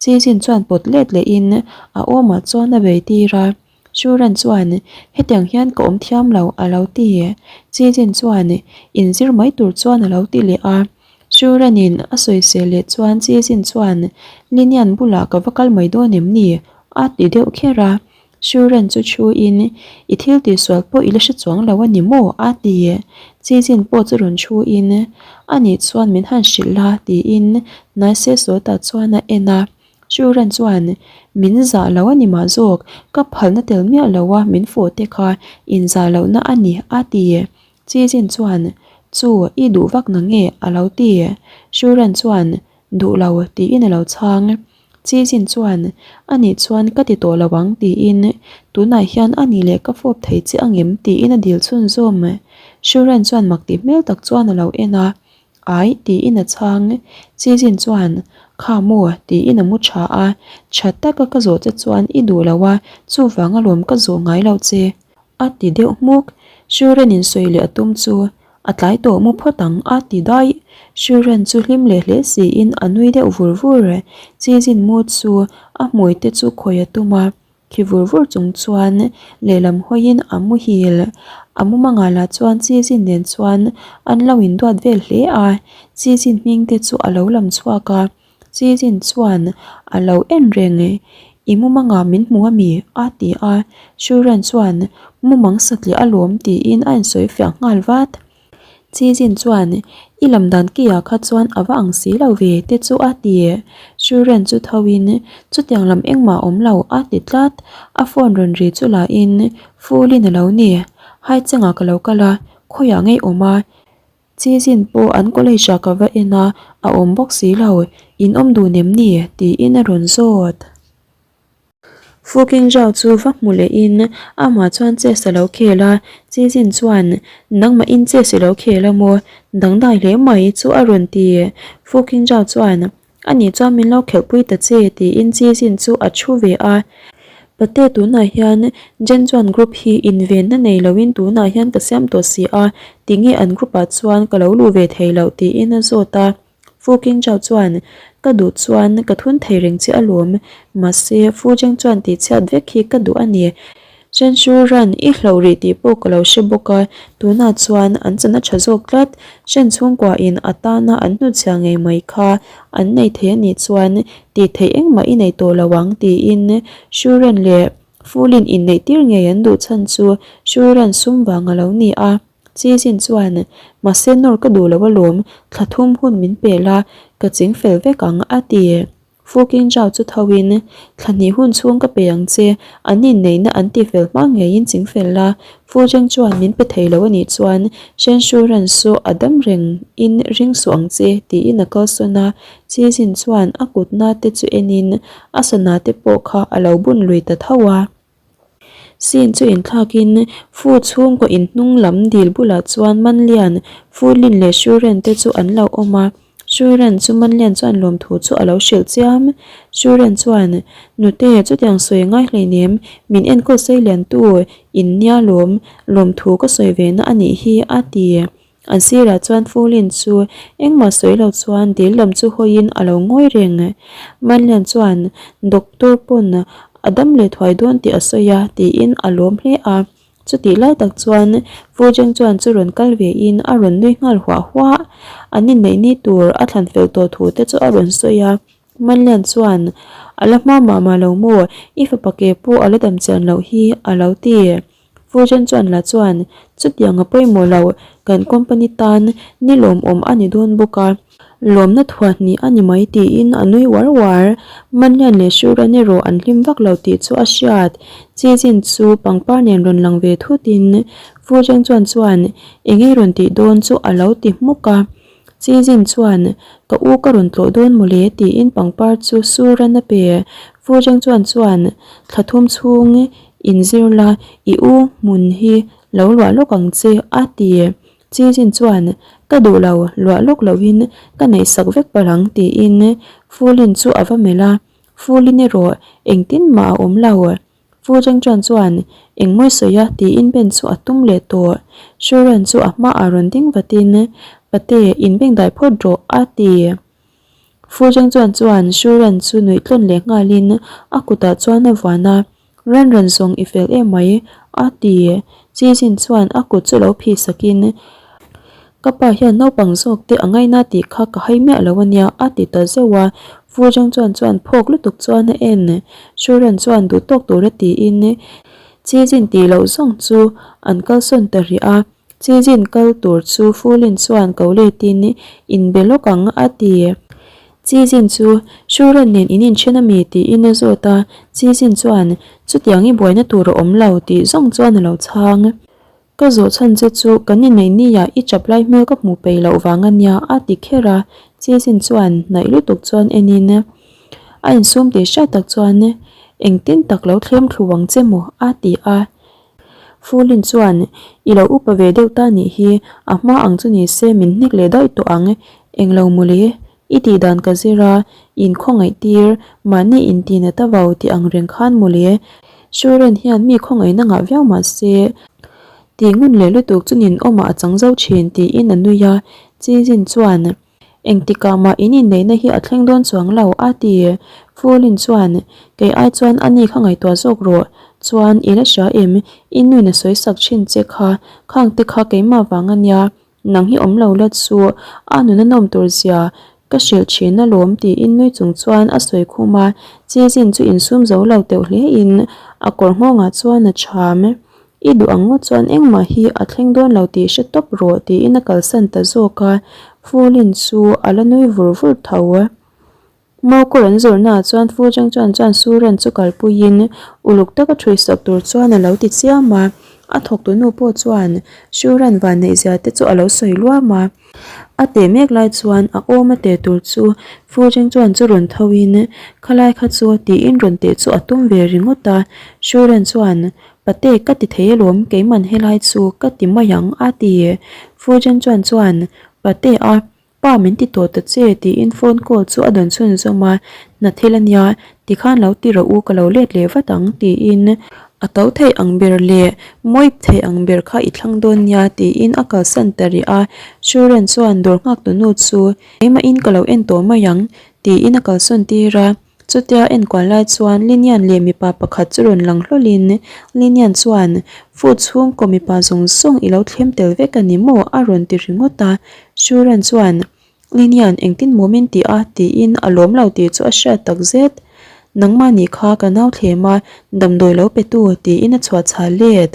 Chijin chuan pawt let lehin a awmah chuan a bei tir a. Shuran chuan, Hetiang hian ka awm thiam lo, a lo ti. Chijin chuan, Inzir mai tur chuan a lo ti leh a. Shuranin a sawisel leh chuan Chijin chuan, Linian bulah ka va kal mai dawn em ni? a ti deuh kher a. Shuran chu thuin, I thil tihsual pawh i la hre chuang lo a ni maw? a ti. Chijin pawh chu rawn thuin, A nih chuan min han hrilh la, tiin Naise Sawta chuan a en a. Shuran chuan, Min zah lo a ni mah zawk, ka phalna tel miah lo a min fawh te kha inzah lohna a ni, a ti. Chizin chuan, Chu, i duh vak na nge? a lo ti. Shuran chuan, Duh lo, tiin a lo chhang. Chizin chuan, A nih chuan ka ti tawh lo ang, tiin, Tunah hian a nih leh ka fawp thei che angem? tiin a dil chhunzawm. Shuran chuan mak tih hmel tak chuan a lo en a. Ai, tiin a chhang. Chizin chuan, Kha maw, tiin a mu tha a. Tha taka ka zawh che chuan i duh lo a, chuvang alawm ka zawh ngai lo che, a ti deuh hmuk. Shuren in sawi leh a tum chu, A tlai tawh mu phawt ang, a ti daih. Shuren chu hlim leh hle siin a nui deuh vur vur. Chizin mu chu a hmui te chu khawi a tum a. Khi vur vur chung chuan lehlam hawiin a muhil. A mumangah lah chuan Chizin nen chuan an lo induat vel hle a, Chizin hming te chu a lo lam chhuak a, Chizin chuan a lo en reng e, I mumangah min hmu ami? a ti a, Shuren chuan mumang satliah alawm tiin a insawi fiah nghal vat. Chizin chuan, I lam dan kiah kha chuan a va ang si lo ve, te chu a ti. Shuren chu thoin, Chutiang lam engmah a awm lo, a ti tlat. A phone rawn ri chu lahin, Fulin a lo ni. Haichengah ka lo kal a, khawiah ngei awm a. Chizin pawh an college ah ka va en a, a awm bawk si lo. In awm dun em ni? tiin a rawn zawt. Fu King Zhao chu va hmu lehin amah chuan chess a lo khel a, Chi Jin chuan, Nangmahin chess i lo khel a maw? Dangdai hle mai chu a rawn ti. Fu King Zhao chuan, Ani chuan min lo khelhpui ta che tiin Chi Jin chu a thu ve a. Pate tunah hian Jen chuan group hi invenna nei loin tunah hian ka siam tawh si a, tinge an group ah chuan ka lo luh ve thei loh tiin a zawt a. Fu King Chao chuan, Ka duh chuan ka thun thei reng che alawm, mahse Fu Jeng chuan tihchhiat vek hi ka duh a ni. Chen Shu Ran i hloh rih tih pawh ka lo hre bawk a, tunah chuan an chana tha zawk tlat. Chen chhungkua in a tana an hnuchhia ngei mai kha an nei thei a nih chuan tih theih engmah i nei tawh lo ang tiin Shu Ran leh Fu Lin inneih tir ngei an duh chhan chu Shu Ran sum vang a lo ni a. Chizin chuan, Mahse nawr ka duh lo alawm, thla thum hun min pe la, Ka ching fel vek ang, a ti. Fu King Zhao chu tho in, Thla hnih hun chhung ka pe ang che, an inneihna an ti fel hma ngeiin ching fel la, Fu Zheng chuan min pe thei lo a nih chuan Shen Shu Ren chu a dam reng in ring suh ang che, tiin a kalsawn a, Chi Jin chuan a kutna te chu en in a sana te pawh kha a lo bun lui ta tho a. Sin chu inthlakin Fu chhungkaw inhnung lam dil bulah chuan Manlian, Fu Lin leh Shu Ren te chu an lo awm a. Shu Ren chu Manlian chuan lawmthu chu a lo hrilh chiam. Shu Ren chuan, Nute, chutiang sawi ngai hleinem, min enkawl sei liantu in nia lawm, lawmthu ka sawi ve na a nih hi, a ti. An sirah chuan Fulin chu engmah sawi lo chuan dil lam chu hawiin a lo ngawi reng. Manlian chuan Doctor pawn a dam leh thuai dawn tih a sawi a tiin a lawm hle a. Chutih lai tak chuan Fu Jeng chuan chu rawn kal vein a rawn nui nghal huah huah. An inneih ni tur a thlan fel tawh thu te chu a rawn sawi a. Manlian chuan A la hma mah mah lo maw, i fapa ke pawh a la dam chian loh hi a lo ti. Fusion chuan la chuan, Chutiang a pawimawh lo, kan company tan ni lawmawm a ni dawn bawk a, lawmna thuah hnih a ni mai tiin a nui uar uar. Manlian leh Shuran erawh an hlim vak lo tih chu a hriat. Chizin chu pangpar nen rawn lang ve thutin Fusion chuan chuan eng ei rawn tih dawn chu a lo ti hmuk a. Chizin chuan, Ka u ka rawn tlawh dawn mawle tiin pangpar chu Suran a pe. Fusion chuan chuan, Thla thum chhung inzir la, i u hmun hi lo luah lawk ang che a ti. Chizin chuan, Ka duh lo, luah lawk loin ka neihsak vek palh ang tiin Fulin chu a va melh a. Fulin erawh engtin mah a awm lo. Fu Zhengchuan chuan, Eng mawi sawi a? tiin Ben chu a tum leh tawh. Shuren chu a hmaah rawn ding vatin, Pate, in beng dai phawt rawh, a ti. Fu Zhengchuan chuan Shuren chu nuih tlawn leh nghalin a kutah chuan a vuan a, Ran ran zawng i fel em mai, a ti. Chi Jin chuan a kut chu lo phih sakin, Ka pa hian naupang zawk te a ngaina tih kha ka hai miah lo a nia, a ti ta zeuh a. Fu Zheng chuan chuan phawk lutuk chuan a en. Shuren chuan duh tawk tura tiin Chi Jin tih loh zawng chu an kalsawn ta rih a. Chi Jin kal tur chu Fu Lin chuan ko letin in be lawk ang a ti. Chi Jin chu Shuren nen in inthen a mi tiin a zawt a. Chi Jin chuan chutiang i buaina tur a awm lo tih zawng chuan a lo chhang. Ka zawh chhan che chu kan inneih nia i chap lai hmel ka hmuh peih loh vang a nia a ti kher a, Chizin chuan hnaih lutuk chuan enin a insum tih hriat tak chuan engtin tak lo thlem thlu ang che maw a ti a. Fulin chuan i lo upa ve deuh ta nih hi a hma ang chu ni se min hnek leh daih tawh ang englo mawle I tih dan ka zir a, in khawngaih tir, mahni in ti na ta vau tih ang reng khan mawle. Shuren hian mi khawngaihna ngah viau mah se, tih ngun leh lutuk chu nin awmah a chang zo thin tiin a nui a, Chizin chuan, Engtikah mah in inneihna hi a thleng dawn chuang lo, a ti. Fulin chuan, Kei ai chuan a ni kha ngaihtuah zawk rawh, chuan i la hria em, i nuin a sawi sak thin che kha, khang te kha keimah vang a nia, Nang hi awm lo la chu a nun a nawm tur zia ka hrilh thin alawm tiin nui chung chuan a sawi khum a, Chizin chu insum zo lo teuh hle in a kawr nghawngah chuan a cham. I duh ang ngawt chuan engmah hi a thleng dawn lo tih hre tawp rawh tiin a kalsan ta zawk a, Fulin chu a la nui vur vur tho. Maukawr an zawrhnaah chuan Fu Zheng chuan chuan Suren chu kalpuiin uluk taka ṭhuisak tur chuan a lo ti chiam a. A thawktunu pawh chuan Suren vanneihzia te chu a lo sawi luam a. A teh mek lai chuan a awm a teh tur chu Fu Zheng chuan chu rawn thoin khalai kha chu tiin rawn teh chu a tum ve ringawt a. Suren chuan, Pate ka ti thei alawm keiman helai chu ka ti mai ang a ti. Fu Zheng chuan chuan, Pate a Pa min ti tawh ta che tiin phone call chu a dawn chhun zawm a, hna thil a nia, tikhan lo ti rawh u ka lo let leh vat ang tiin a to theih ang ber leh mawip theih ang ber kha i thlang dawn nia tiin a kalsan ta rih a, Shuren chuan dawr nghak tu nu chu keimahin ka lo en tawh mai ang tiin a kalsawn tir a. Chutia enkual lai chuan Linian leh mipa pakhat chu rawn lang hlawlin Linian chuan, Food chhungkaw mipa zawng zawng i lo thlem tel vek a ni maw? a rawn ti ringawt a. Shuran chuan, Linian, engtin maw min ti a? tiin a lawm lo tih chu a hriat tak zet. Nangmah nih kha ka nau thlem a, damdawi lo pe tu, tiin a chhuah chhal let.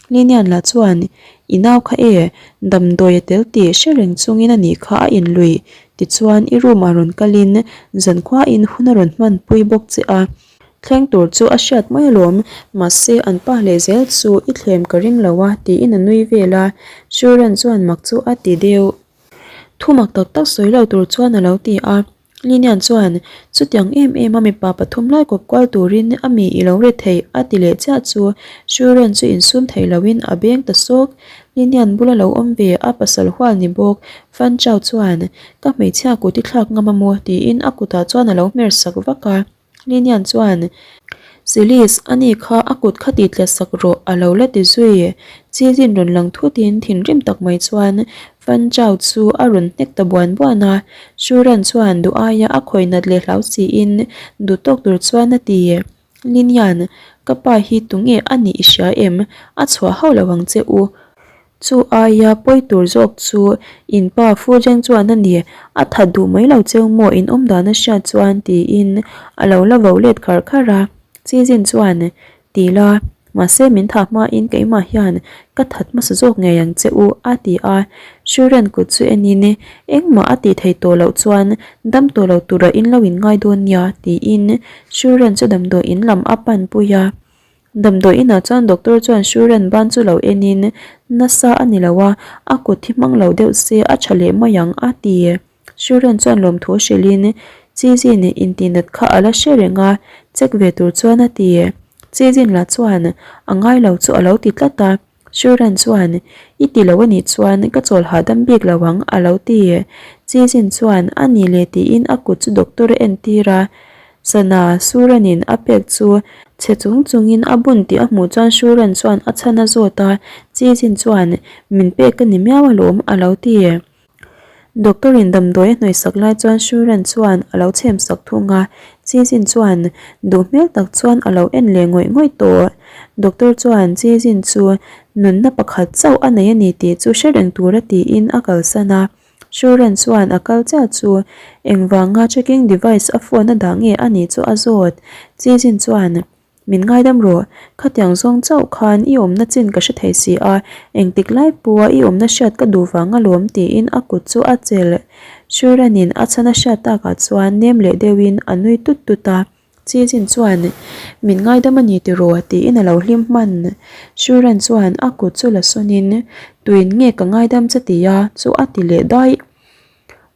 Linian lah chuan, I nau kha e, damdawi a tel tih hre reng chungin a nih kha a inluih, Tichuan i room ah rawn kalin zankhuain hun a rawn hmanpui bawk che a. Thleng tur chu a hriat mai alawm, mahse an pa leh zel chu i thlem ka ring lo a tiin a nui vel a, Shuran chuan mak chu a ti deuh. Thu mak tak tak sawi lo tur chuan a lo ti a, Linian chuan chutiang em em a mipa pathum lai kawp kual turin a mi i lo re thei a ti leh chiah chu Shuran chu insum thei loin a beng ta sawk. Linian bula lo awm ve a pasal hual ni bawk Fan Chau chuan ka hmeichhia kut i thlak ngam a maw tiin a kutah chuan a lo hmer sak vak a. Linian chuan, Silis, ani kha a kut kha ti tlet sak rawh, a lo la ti zui. Chizin rawn lang thutin thinrim tak mai chuan Fan Chau chu a rawn hnek ta buan buan a. Shuran chuan duh aia a khawi nat leh hlau siin duh tawk tur chuan a ti. Linian, ka pa hi tunge a nih i hria em? A chhuah hauh lo ang che u. Chu aia pawi tur zawk chu in pa Fu Zheng chuan a ni, a that duh mai lo cheu maw in awm dan a hriat chuan tiin a lo la vo let khar khar a. Chi Jin chuan, Ti la, mahse min thah hmain keimah hian ka that hmasa zawk ngei ang che u a ti a. Shuren kut chu enin engmah a tih theih tawh loh chuan dam tawh lo tura in lo in ngai dawn nia tiin Shuren chu damdawi in lam a panpui a. Damdawi inah chuan doctor chuan Shuren ban chu lo enin nasa a ni lo a, a kut hi hmang lo deuh se a tha leh mai ang a ti. Shuren chuan lawmthu hrilhin Chizin intihnat kha a la hre reng a, check ve tur chuan a ti. Chizin lah chuan a ngai lo chu a lo ti tlat a. Shuren chuan I ti lo a nih chuan ka chawl hahdam bik lo ang a lo ti. Chizin chuan a ni leh tiin a kut chu doctor a entir a. Sana Suranin a pek chu chhe chung chungin a bun tih a hmuh chuan Shuran chuan a chhan a zawt a, Chizin chuan min pek ka ni miau alawm a lo ti. Doctor in damdawi a hnawihsak lai chuan Shuran chuan a lo chhem sak thung a, Chizin chuan duh hmel tak chuan a lo en leh ngawih ngawih tawh. Doctor chuan Chizin chu nunna pakhat chauh a nei a ni tih chu hre reng tura tiin a kalsan a. Shuran chuan a kal chiah chu engvanga tracking device a phone a dah nge a nih chu a zawt. Chizin chuan Min ngaidam rawh, khatiang zawng chauh khan i awmna chin ka hre thei si a, engtik lai pawha i awmna hriat ka duh vang alawm tiin a kut chu a chelh. Shuran-in a chhan a hriat takah chuan nem leh deuhin a nui tut tut a, Chizin chuan Min ngaidam a ni tiraw tiin a lo hlim hman. Shuran chuan a kut chu la sawnin Tuin nge ka ngaidam che tia chu a ti leh daih.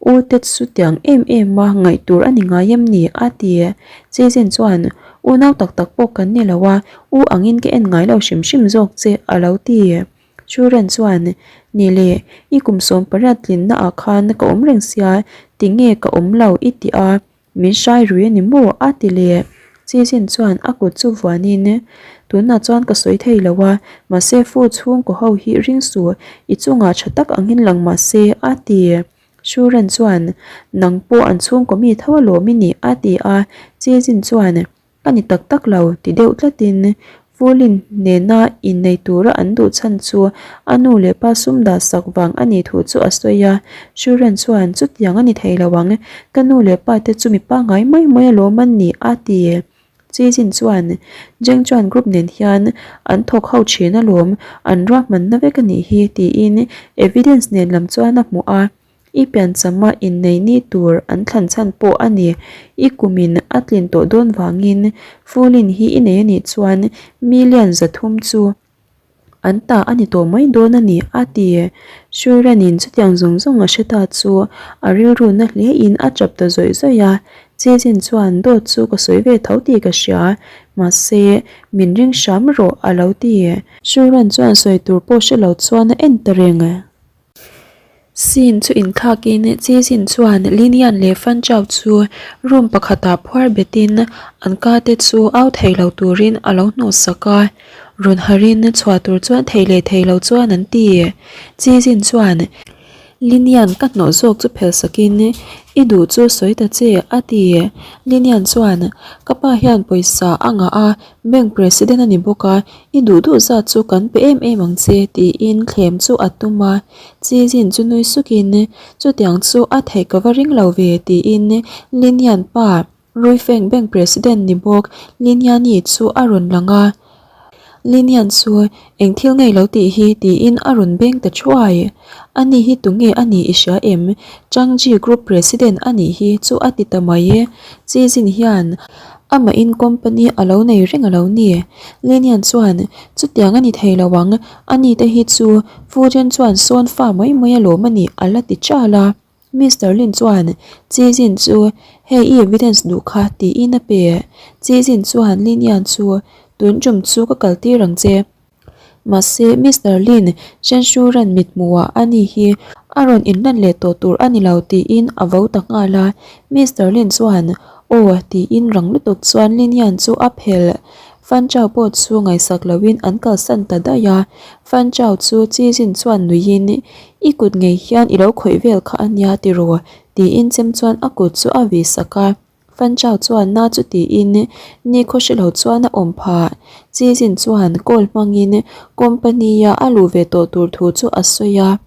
U te chu tiang em em a ngaih tur a ni ngai em ni? a ti. Chizin chuan, Unau tak tak pawh kan ni lo a, u angin ka en ngai lo hrim hrim zawk che a lo ti. Churen chuan, Ni le, i kum 18 tlinna ah khan ka awm reng sia, tinge ka awm lo i ti a, Min hrai rui a ni maw? a ti leh. Chizin chuan a kut chu vuanin, Tunah chuan ka sawi thei lo a, mahse fu chhungkaw ho hi ring suh, i chungah tha tak angin lang mah se, a ti. Shuren chuan, Nang pawh an chhungkaw mi tho alawm i nih, a ti a. Chizin chuan, Ka ni tak tak lo, ti deuh tlatin Fulin nena innei tura an duh chhan chu a nu leh pa sum dah sak vang a nih thu chu a sawi a. Shuren chuan, Chutiang a ni thei lo ang, ka nu leh pa te chu mi pangngai mai mai alawm an ni, a ti. Chizin chuan, Jengchuan group nen hian an thawk ho thin alawm, an ruahmanna vek a nih hi, tiin evidence nen lam chuan a hmuh a. I pianchama innei ni tur an thlan chhan pawh a ni. I kumin a tlin tawh dawn vangin Fulin hi i nei a nih chuan million 300 chu an ta a ni tawh mai dawn a ni, a ti. Shuran-in chutiang zawng zawng a hre ta chu a rilru na hlein a tap ta zawih zawih a. Chizin chuan dawt chu ka sawi ve tho tih ka hria, mahse min ring hram rawh a lo ti. Shuran chuan sawi tur pawh hre lo chuan a en ta reng. Scene chu inthlakin Chizin chuan Linian leh Fanchau chu room pakhatah phuar betin an ka te chu au thei lo turin a lo hnawhsak a, rawn harin chhuah tur chuan thei leh thei lo chuan an ti. Chizin chuan Linian ka hnawh zawk chu phelsakin I duh chu sawi ta che a ti. Linian chuan Ka pa hian pawisa a ngah a, bank president a ni bawk a, I duh duh zat chu kan pe em em ang che tiin thlem chu a tum a, Chizin chu nui sukin chutiang chu a theih ka va ring lo ve tiin Linian pa Ruifeng Bank President ni bawk Liniani chu a rawn lang a. Linian chu eng thil ngei lo tih hi tiin a rawn beng ta thuai. Ani hi tunge a nih i hria em? Changji Group President a nih hi chu a ti ta mai e. Chizin hian amahin company a lo nei reng a lo ni. Linian chuan chutiang a ni thei lo ang, ani te hi chu Fujian chuan sawn fa mai mai alawm a nih a la ti chal a. Mister Lin chuan Chizin chu hei i evidence duh kha tiin a pe. Chizin chuan Lin Yan chu tun tum chu ka kal tir ang che. Mahse Mister Lin Shenshuran mithmuhah a ni hi a rawn inlan leh tawh tur a ni lo tiin a vo ta nghal a. Mister Lin chuan aw tiin rang lutuk chuan Lin Yan chu a phelh. Fan Chao pawh chu ngaihsak loin an kalsan ta daih a. Fan Chao chu Chizin chuan nuiin I kut ngei hian i lo khawih vel kha a nia tiraw? tiin chem chuan a kut chu a vih sak a. Fan Chao chuan na chu tiin ni khaw hre lo chuan a awm phah. Chizin chuan call hmangin company-a a luh ve tawh tur thu chu a sawi a.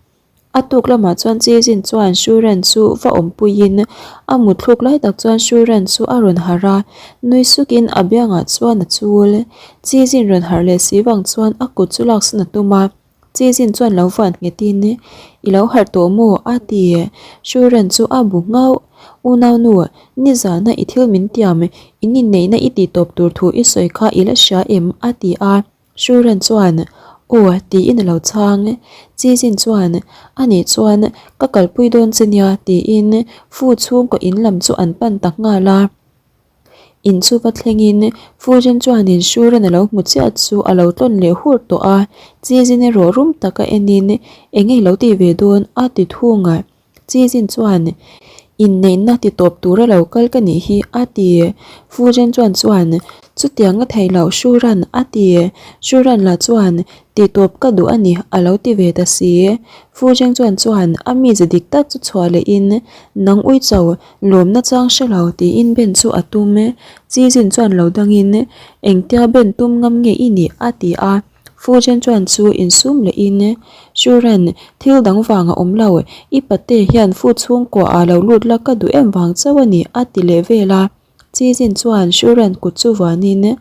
A tuk lamah chuan Chizin chuan Shuren chu va awmpuiin a mutthluk lai tak chuan Shuren chu a rawn harh a, nui sukin a biangah chuan a chul. Chizin rawn harh leh si vang chuan a kut chu laksan a tum a. Chizin chuan lo vuan nghetin, I lo harh tawh maw? a ti. Shuren chu a bu nghauh. Unaunu, nizana i thil min tiam, in inneihna i tihtawp tur thu i sawi kha i la hria em? a ti a. Shuren chuan, Aw, tiin a lo chhang. Chizin chuan, Anih chuan ka kalpui dawn che nia, tiin Fu chhungkaw in lam chu an pan ta nghal a. In chu va thlengin Fujen chuanin Shuren a lo hmu chiah chu a lo tlawn leh hur tawh a, Chizin erawh rum taka enin, Enge i lo tih ve dawn? a ti thung a. Chizin chuan, Inneihna ti tawp tura lo kal ka nih hi, a ti. Fujen chuan chuan, Chutiang a thei loh Shuran, a ti. Shuran lah chuan, Ti tawp ka duh a ni, a lo ti ve ta si. Fujen chuan chuan, a mize dik tak chu chhuah lehin, Nang uicho, lawmna chang hre lo, tiin Ben chu a tum. Chizin chuan lo dangin, Engtia Ben tum ngam nge i nih? a ti a. Fujen chuan chu insum lehin, Shuren, thil dang vang a awm lo, i pate hian fu chhungkua ah lo lut la ka duh em vang chauh a ni, a ti leh vel a. Chizin chuan Shuren kut chu vuanin,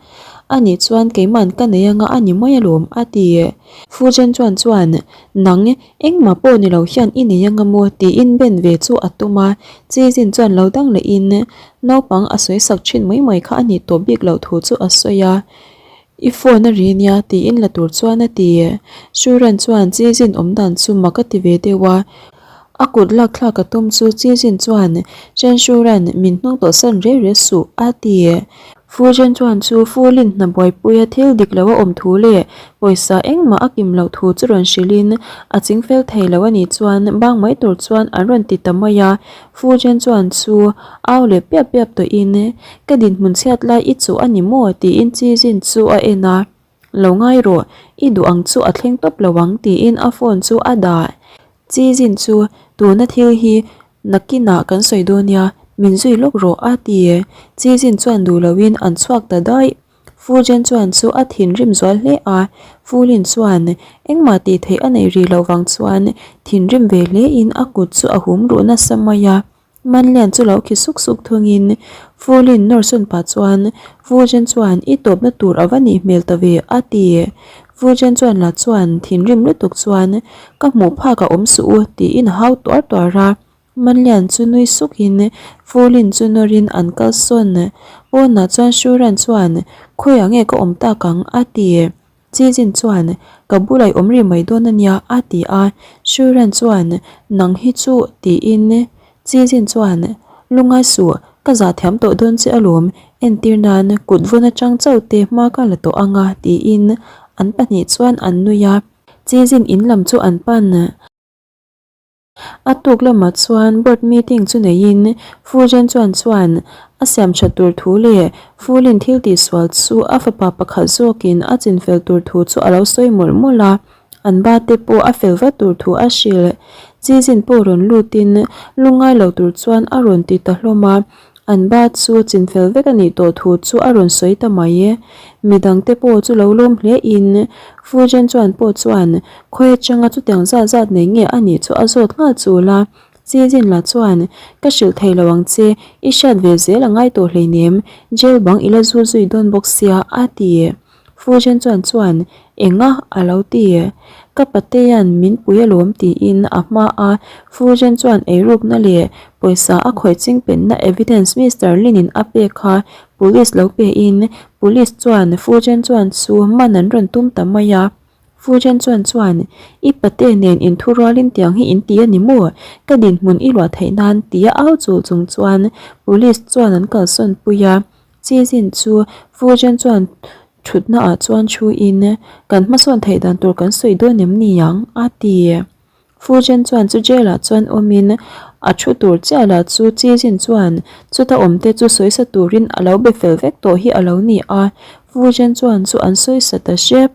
A nih chuan keiman ka nei anga a ni mai alawm, a ti. Fujen chuan chuan, Nang, engmah pawh ni lo hian i nei anga maw? tiin ben ve chu a tum a. Chizin chuan lo dang lehin, Naupang a sawi sak thin mai mai kha a nih tawh bik loh thu chu a sawi a. I phone a ri nia tiin la tur chuan a ti. Shuran chuan Chizin awm dan chu mak a ti ve deuh a. A kut lak thlak a tum chu Chizin chuan Chen Shuran min hnung tawh san reh reh suh a ti. Fu Chen chuan chu Fulin hna buaipuia thil dik lo a awm thu leh pawisa engmah a kim loh thu chu rawn hrilhin a chingfel thei lo a nih chuan bang mai tur chuan an rawn ti ta mai a. Fu Chen chuan chu au leh piap piap tawhin, Ka dinhmun chhiat lai i chuh a ni maw? tiin Chi Jin chu a en a. Lo ngai rawh, i duh ang chu a thleng tawp lo ang tiin a phone chu a dah. Chi Jin chu, Tuna thil hi nakinah kan sawi dawn nia, min zui lawk rawh a ti. Chi Jin chuan duh loin an chhuak ta daih. Fu Jen chuan chu a thinrim zual hle a, Fu Lin chuan engmah tih theih a nei rih loh vang chuan thinrim ve hle in a kut chu a hum ruh nasa mai a. Manlian chu lo khi suk suk thungin Fu Lin nawr sawn pah chuan Fu Jen chuan i tawpna tur a va nih hmel ta ve a ti. Fu Jen chuan lah chuan thinrim lutuk chuan ka hmuh phak a awm suh u tiin a hau tuar tuar a. Manlian chu nui sukin Fulin chu nawrin an kal sawn. Pawnah chuan Shuran chuan, Khawiah nge ka awm tak ang? a ti. Chizin chuan, Ka bulah i awm rih mai dawn a nia, a ti a. Shuran chuan, Nang hi chu, tiin. Chizin chuan, Lungai suh, ka zah thiam tawh dawn che alawm, entir nan kut vawn atang chauh te hma ka la tawh ang a, tiin an pahnih chuan an nui a. Chizin in lam chu an pan. A tuk lamah chuan board meeting chu neiin Fujen chuan chuan a siam that tur thu leh Fulin thil tihsual chu a fapa pakhat zawkin a chinfel tur thu chu a lo sawi mawlh mawlh a, an ba te pawh a fel vat tur thu a hrilh. Chizin pawh rawn lutin lungngai lo tur chuan a rawn ti ta hlawm a. An ba chu chinfel vek a nih tawh thu chu a rawn sawi ta mai e. Midangte pawh chu lo lawm hle in Fujen chuan pawh chuan khawi atanga chutiang zat zat nei nge a nih chu a zawt nghal chul a. Chizin lah chuan ka hrilh thei lo ang che, i hriat ve zel a ngai tawh hleinem, jail bang i la zul zui dawn bawk sia a ti. Fujen chuan chuan Enga a lo ti. Ka patea'n min pui alawm tiin a hma a Fujen chuan eirukna leh pawisa a khawih chingpenna evidence Mister Lin-in a pek kha police lo pein police chuan Fujen chuan chu man an rawn tum ta mai a. Fujen chuan chuan I pate nen inthurualin tiang hi in ti a ni maw? Ka dinhmun i luah theih nan tia au chul chung chuan police chuan an kalsawn pui a. Chizin chu Fujen chuan thutna ah chuan thu in, Kan hmasawn theih dan tur kan sawi dawn em ni ang? a ti. Fujen chuan chu jail ah chuan awm in a thu tur chiah lah chu Chizin chuan chuta awm te chu sawisa turin a lo be fel vek tawh hi a lo ni a, Fujen chuan chu an sawisa ta hrep.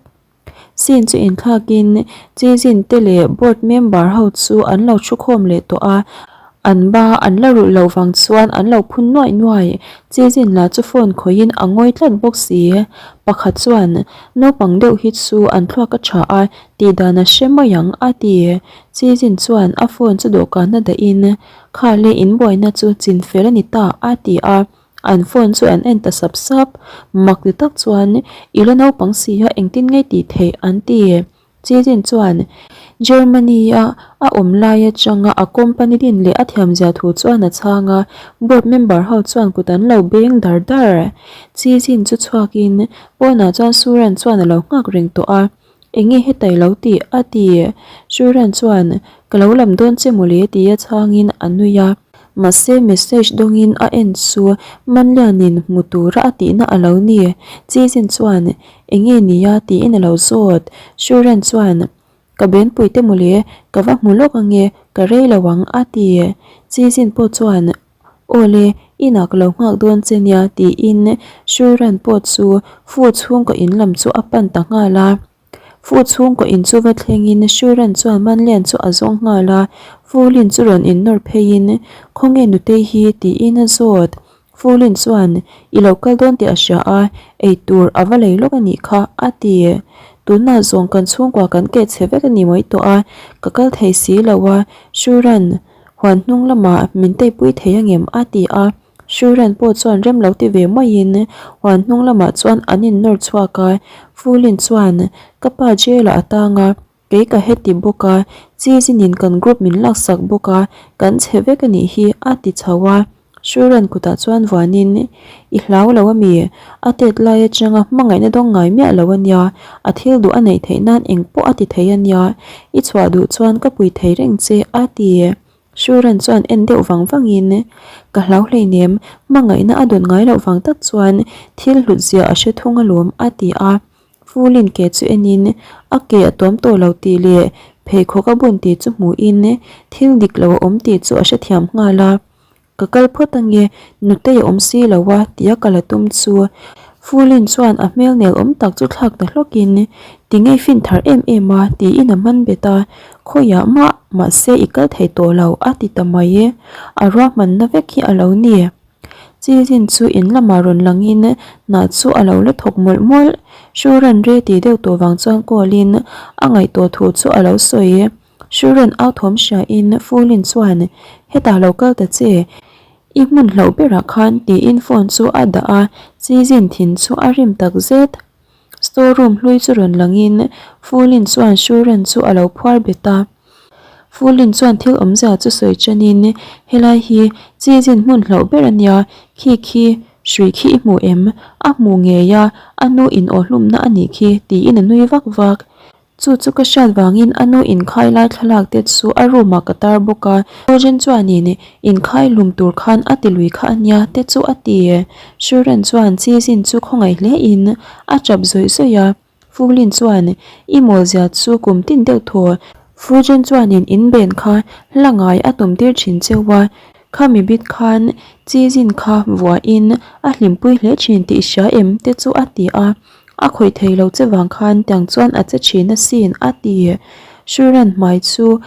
Scene chu inthlakin Chizin te leh board member ho chu an lo thu khawm leh tawh a, an ba an la rulh loh vang chuan an lo phun nuaih nuaih. Chizin lah chu phone khawihin a ngawi tlat bawk si. Pakhat chuan, Naupang deuh hi chu an thluak a tha a, tih dan a hre mai ang a ti. Chizin chuan a phone chu dawhkan a dahin, Kha le inbuaina chu chin fel a ni ta a ti a. An phone chu an en ta sap sap, mak ti tak chuan i la naupang si a engtin nge tih theih an ti. Chizin chuan Germany-a a awm lai atanga a company din leh a thiamzia thu chuan a chhang a, board member ho chuan kut an lo beng dar dar. Chizin chu chhuakin pawnah chuan Suran chuan a lo nghak reng tawh a. Enge hetai lo tih? a ti. Shuran chuan, Ka lo lam dawn che mawle tia chhangin a nui a. Mahse message dawngin a en chu Manlianin hmu tura a tihna a lo ni. Chizin chuan, Enge nia? tiin a lo zawt. Shuran chuan, Ka benpui te mawle, ka va hmu lawk ange, ka rei lo ang a ti. Chizin pawh chuan, Awle, inah ka lo nghak dawn che nia tiin Shuran pawh chu Fu chhungkaw in lam chu a pan ta nghal a. Fu chhungkaw in chu va thlengin Shuran chuan Manlian chu a zawng nghal a, Fu Lin chu rawn innawr pheiin Khawnge nutei hi tiin a zawt. Fu Lin chuan I lo kal dawn tih a hria a, eitur a va lei lawk a nih kha a ti. Tunah zawng kan chhungkua kan keh chhe vek a ni mai tawh a, ka kal thei si lo a, Shuran Huan hnung lamah min teipui thei angem? a ti a, Shuran pawh chuan rem lo ti ve maiin huan hnung lamah chuan an innawr chhuak a, Fulin chuan ka pa jail ah a tang a, kei ka heti bawk a, Chizinin kan group min laksak bawk a, kan chhe vek a nih hi a ti chho a. Shuran kutah chuan vuanin, I hlau lo ami? A tet lai atanga hmangaihna dawng ngai miah lo a nia, a thil duh a neih theih nan eng pawh a ti thei a nia, i chhuah duh chuan ka pui thei reng che, a ti. Shuran chuan en deuh vang vangin, Ka hlau hleinem, hmangaihna a dawn ngai loh vang tak chuan thil hlut zia a hre thung alawm, a ti a. Fulin ke chu enin a ke a tuam tawh lo tih leh pheikhawk a bun tih chu hmuhin thil dik lo a awm tih chu a hrethiam nghal a. Ka kal phawt ange, nutei a awm si lo a tia ka la tum chu. Fulin chuan a hmel nel awm tak chu thlak ta hlawkin Tinge i fin thar em em a tiin a man bet a, khawiah mah mahse i kal thei tawh lo a ti ta mai e, a ruahmanna vek hi a lo ni. Chizin chu in lamah rawn langin hnah chu a lo la thawk mawlh mawlh. Shuran re ti deuh tawh vang chuan call in a ngaihtuah thu chu a lo sawi. Shuran au thawm hria in Fulin chuan hetah lo kal ta che, i hmun hlauh berah khan tiin phone chu a dah a, Chizin thin chu a rim tak zet. Store room hlui chu rawn langin Fulin chuan Shuran chu a lo phuar bet a. Fulin chuan thil awmzia chu sawi chanin helai hi Chizin hmun hlauh ber a nia, khi khi hrui khi i hmu em? A hmu ngei a, a nu in aw hlumna a nih khi tiin a nui vak vak. Chu chu ka hriat vangin a nu inkhai lai thlalak te chu a room ah ka tar bawk a, Rogen chuanin inkhai hlum tur khan a ti lui kha a nia te chu a ti. Shuran chuan Chizin chu khawngaih hle in a tap zawih zawih a, Fulin chuan i mawl zia chu kum tin deuh thaw. Fujen chuanin inben kha hla ngai a tum tir thin cheu a, khami bit khan Chizin kha vuahin a hlimpui hle thin tih hria em te chu a ti a. A khawih thei lo che vang khan tiang chuan a che thin asin a ti. Shuran hmai chu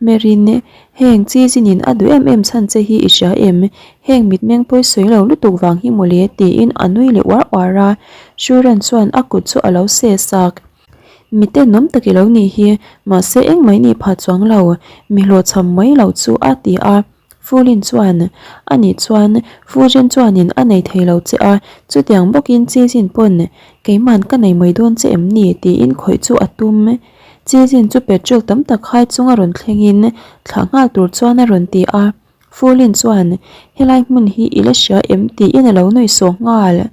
hmerin heng chi zinin a duh em em chhan che hi i hria em? Heng mitmeng pawi sawi lo lutuk vang hi mawle tiin a nui leh uar uar a. Shuran chuan a kut chu a lo seh sak. Mi tenawm tak i lo nih hi, mahse engmah i nih phah chuang lo, mi hlawhchham mai lo chu a ti a. Fulin chuan, Anih chuan Fujen chuanin a nei thei lo che a, chutiang bawkin Chizin pawn keiman ka nei mai dawn che em ni? tiin khawih chu a tum. Chizin chu petrol tam tak hai chunga rawn thlengin thlah nghal tur chuan a rawn ti a. Fulin chuan, Helai hmun hi i la hria em? tiin a lo nuih sawh nghal.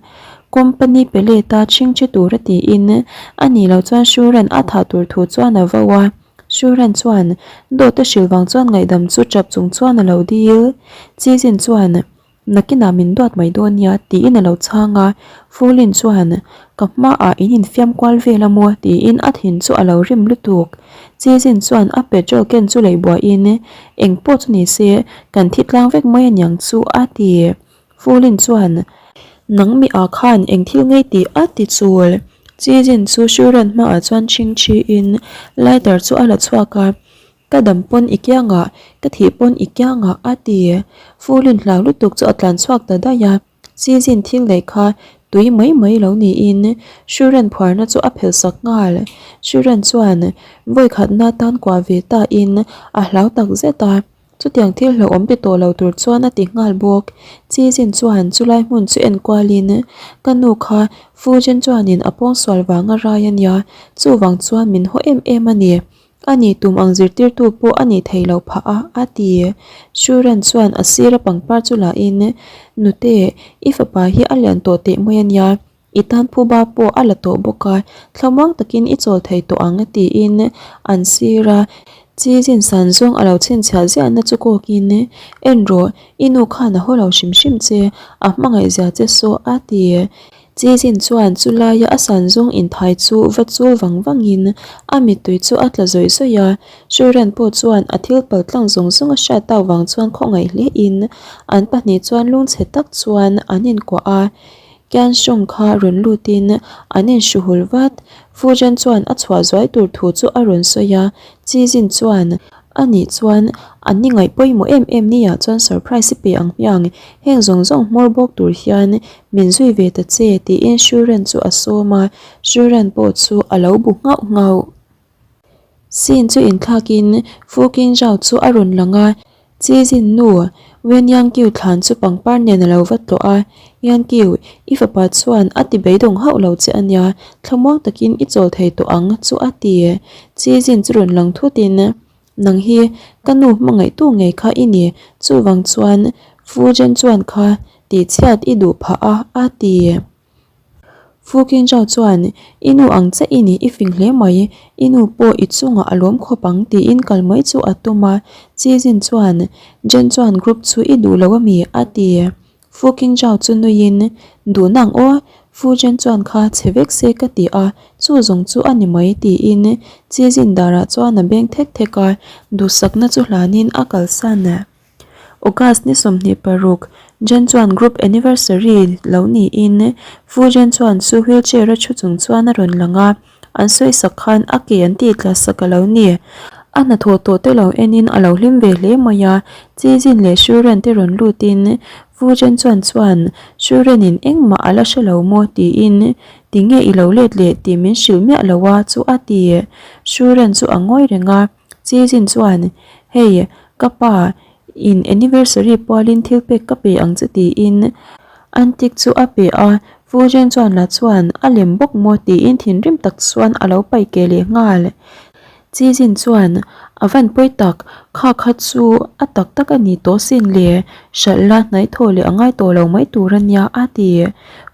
Company pe let a chhingchhe tura tiin a nih loh chuan Shuran a thah tur thu chuan a vo a. Shuran chuan dawt a hrilh vang chuan ngaihdam chu tap chung chuan a lo dil. Chizin chuan, Nakinah min duat mai dawn nia, tiin a lo chhang a. Fulin chuan, Ka hmaah in infiam kual vel a maw? tiin a thin chu a lo rim lutuk. Chizin chuan a petrol ken chu lei buaiin, Eng pawh chu ni se, kan thi tlang vek mai aniang chu, a ti. Fulin chuan, Nang mi ah khan eng thil ngei tih a ti chul. Chizin chu Shuran hmaah chuan chhing thiin lighter chu a la chhuak a, Ka dam pawn i kiangah, ka thih pawn i kiangah, a ti. Fulin hlau lutuk chu a tlan chhuak ta daih a. Chizin thil neih kha tui mai mai lo niin Shuran phuarna chu a phelh sak nghal. Shuran chuan vawikhatna tan kuah ve tain a hlau tak zet a. Chutiang thil hlauhawm ti tawh lo tur chuan a ti nghal bawk. Chizin chuan chulai hmun chu en kualin, Ka nu kha Fujen chuanin a pawngsual vanga rai a nia, chuvang chuan min haw em em a ni. A nih tum ang zirtirtu pawh a nih theih loh phah a, a ti. Shuran chuan a sira pangpar chu lahin, Nute, i fapa hi a lian tawh teh mai a nia. I tan phuba pawh a la tawh bawk a, thlamuang takin i chawl thei tawh ang tiin an sir a. Chizin san zawng a lo chhinchhiah ziahna chu kawkin, En rawh, i nu khan a haw lo hrim hrim che, a hmangaih zia che saw a ti. Chizin chuan chu laia a san zawng inthai chu va chul vang vangin a mittui chu a tla zawih zawih a. Shuran pawh chuan a thil paltlang zawng zawng a hriat tak vang chuan khawngaih hlein an pahnih chuan lungchhe tak chuan an inkuah a. Kianshung kha rawn lutin an inhruhul vat. Fujian chuan a chhuah zuai tur thu chu a rawn sawi a, Chizin chuan, A nih chuan, an ni ngaih pawimawh em em nia chuan surprise i pe ang hmiang, heng zawng zawng hmawr bawk tur hian min zui ve ta che, tiin Shuren chu a sawm a, Shuren pawh chu a lo bu nghauh nghauh. Scene chu inthlakin Fu King Zhao chu a rawn lang a, Chi Jin nu Wen Yang Kiu thlan chu pangpar nen a lo va tlawh a, Yang Kiu, i fapa chuan a ti beidawng hauh lo che a nia, thlamuang takin i chawl thei tawh ang chu a ti. Chi Jin chu rawn lang thutin, Nang hi ka nu hmangaihtu ngei kha i ni, chuvang chuan Fu Jen chuan kha tihchhiat i duh phah a, a ti. Fu King Zhao chuan, I nu ang che i ni, i fing hle mai, i nu pawh i chungah a lawm khawp ang tiin kal mai chu a tum a. Chi Jin chuan, Jen chuan group chu i duh lo ami? a ti. Fu King Zhao chu nuiin, Duh nang aw, Fu Jen chuan kha chhe vek se ka ti a, chu zawng chu a ni mai tiin Chi Jin darah chuan a beng thek thek a, duhsakna chu hlanin a kalsan. August ni 26, Jen chuan group anniversary lo niin Fu Jen chuan chu wheelchair a thu chung chuan a rawn lang a, an sawi sak khan a ke an tih tla sak a lo ni. A hnathawh tawh te lo enin a lo hlim ve hle mai a, Chi Jin leh Shu Ren te rawn lutin Fu Jen chuan chuan Shu Ren in engmah a la hre lo maw tiin tinge i lo let leh tih min hrilh miah lo a chu a ti. Shu Ren chu a ngawi reng a. Chizin chuan, Hei, ka pa, in anniversary pualin thil pek ka pe ang che tiin antique chu a pe a, Fujian chuan la chuan a lem bawk maw tiin thinrim tak chuan a lo paih keh leh nghal. Chizin chuan, A van pawi tak, kha kha chu a tak tak a ni tawh sin le, hralh la hnaih thaw leh a ngai tawh lo mai tur a nia a ti.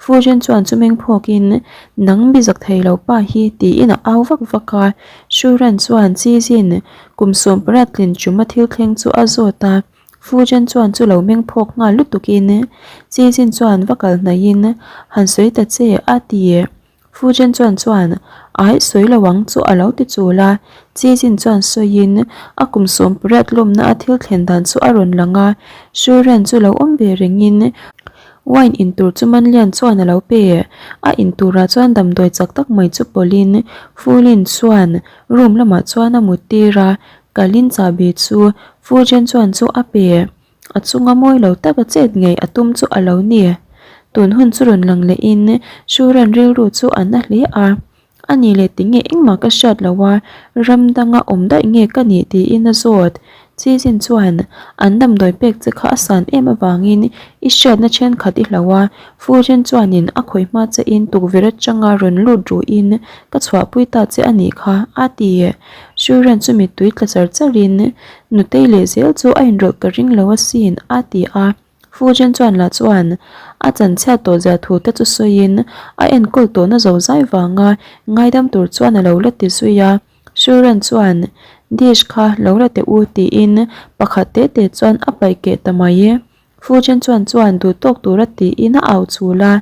Fujian chuan chu meng phawkin, Nang mi zak thei lo pa hi tiin a au vak vak a. Shuran chuan Chizin kum 18 tlin chuma thil thleng chu a zawt a, Fujen chuan chu lo meng phawk nghal lutukin Chizin chuan va kal hnaihin han sawi ta che a ti. Fujen chuan chuan Aih sawi lo ang chu a lo ti chul a, Chizin chuan sawiin a kum 18 lawmna a thil thlen dan chu a rawn lang a, Shuran chu lo awm ve rengin Wine in tur chu Manlian chuan a lo pe. A in turah chuan damdawi chak tak mai chu pawlhin Fulin chuan room lamah chuan a mut tir a, Kalin chahbi chu Fujen chuan chu a pe. A chunga mawi lo taka chet ngei a tum chu a lo ni. Tun hun chu rawn lang lehin Shuran rilru chu a na hle a. A nih leh tinge engmah ka hriat lo a, ram danga awm daih nge ka nih tiin a zawt. Chizin chuan an damdawi pek che kha a san em avangin i hriatna thenkhat i hloh a, Fujian chuanin a khawih hma che in tukverh atanga rawn lut ruhin ka chhuahpui ta che a nih kha, a ti. Shuren chu mittui tla char charin Nutei leh zel chu a inrawlh ka ring lo asin, a ti a. Fujian chuan lah chuan a chanchhiat tawh zia thu te chu sawiin a enkawl tawhna zo zai vanga ngaidam tur chuan a lo la ti zui a. Shuren chuan dish kha lo la teh u tiin pakhat te te chuan a paih keh ta mai. Fujian chuan chuan duh tawk tura tiin a au chul a,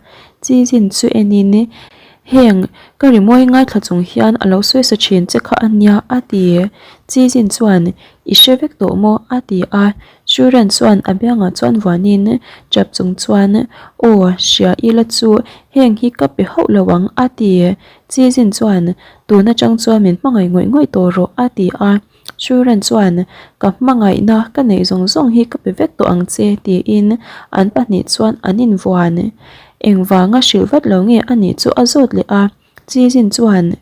Chizin chu enin heng ka rimawi ngaithla chung hian a lo sawi sa thin che kha a nia a ti. Chizin chuan i hre vek tawh maw a ti a, Shuren chuan a biangah chuan vuanin tap chung chuan aw hria ila chu heng hi ka pe hauh lo ang a ti. Chizin chuan, Tun atang chuan min hmangaih ngawih ngawih tawh rawh, a ti a. Shuren chuan, Ka hmangaihna ka neih zawng zawng hi ka pe vek tawh ang che, tiin an pahnih chuan an invuan. Engvanga hrilh vat lo nge a nih chu a zawt leh a. Chizin chuan,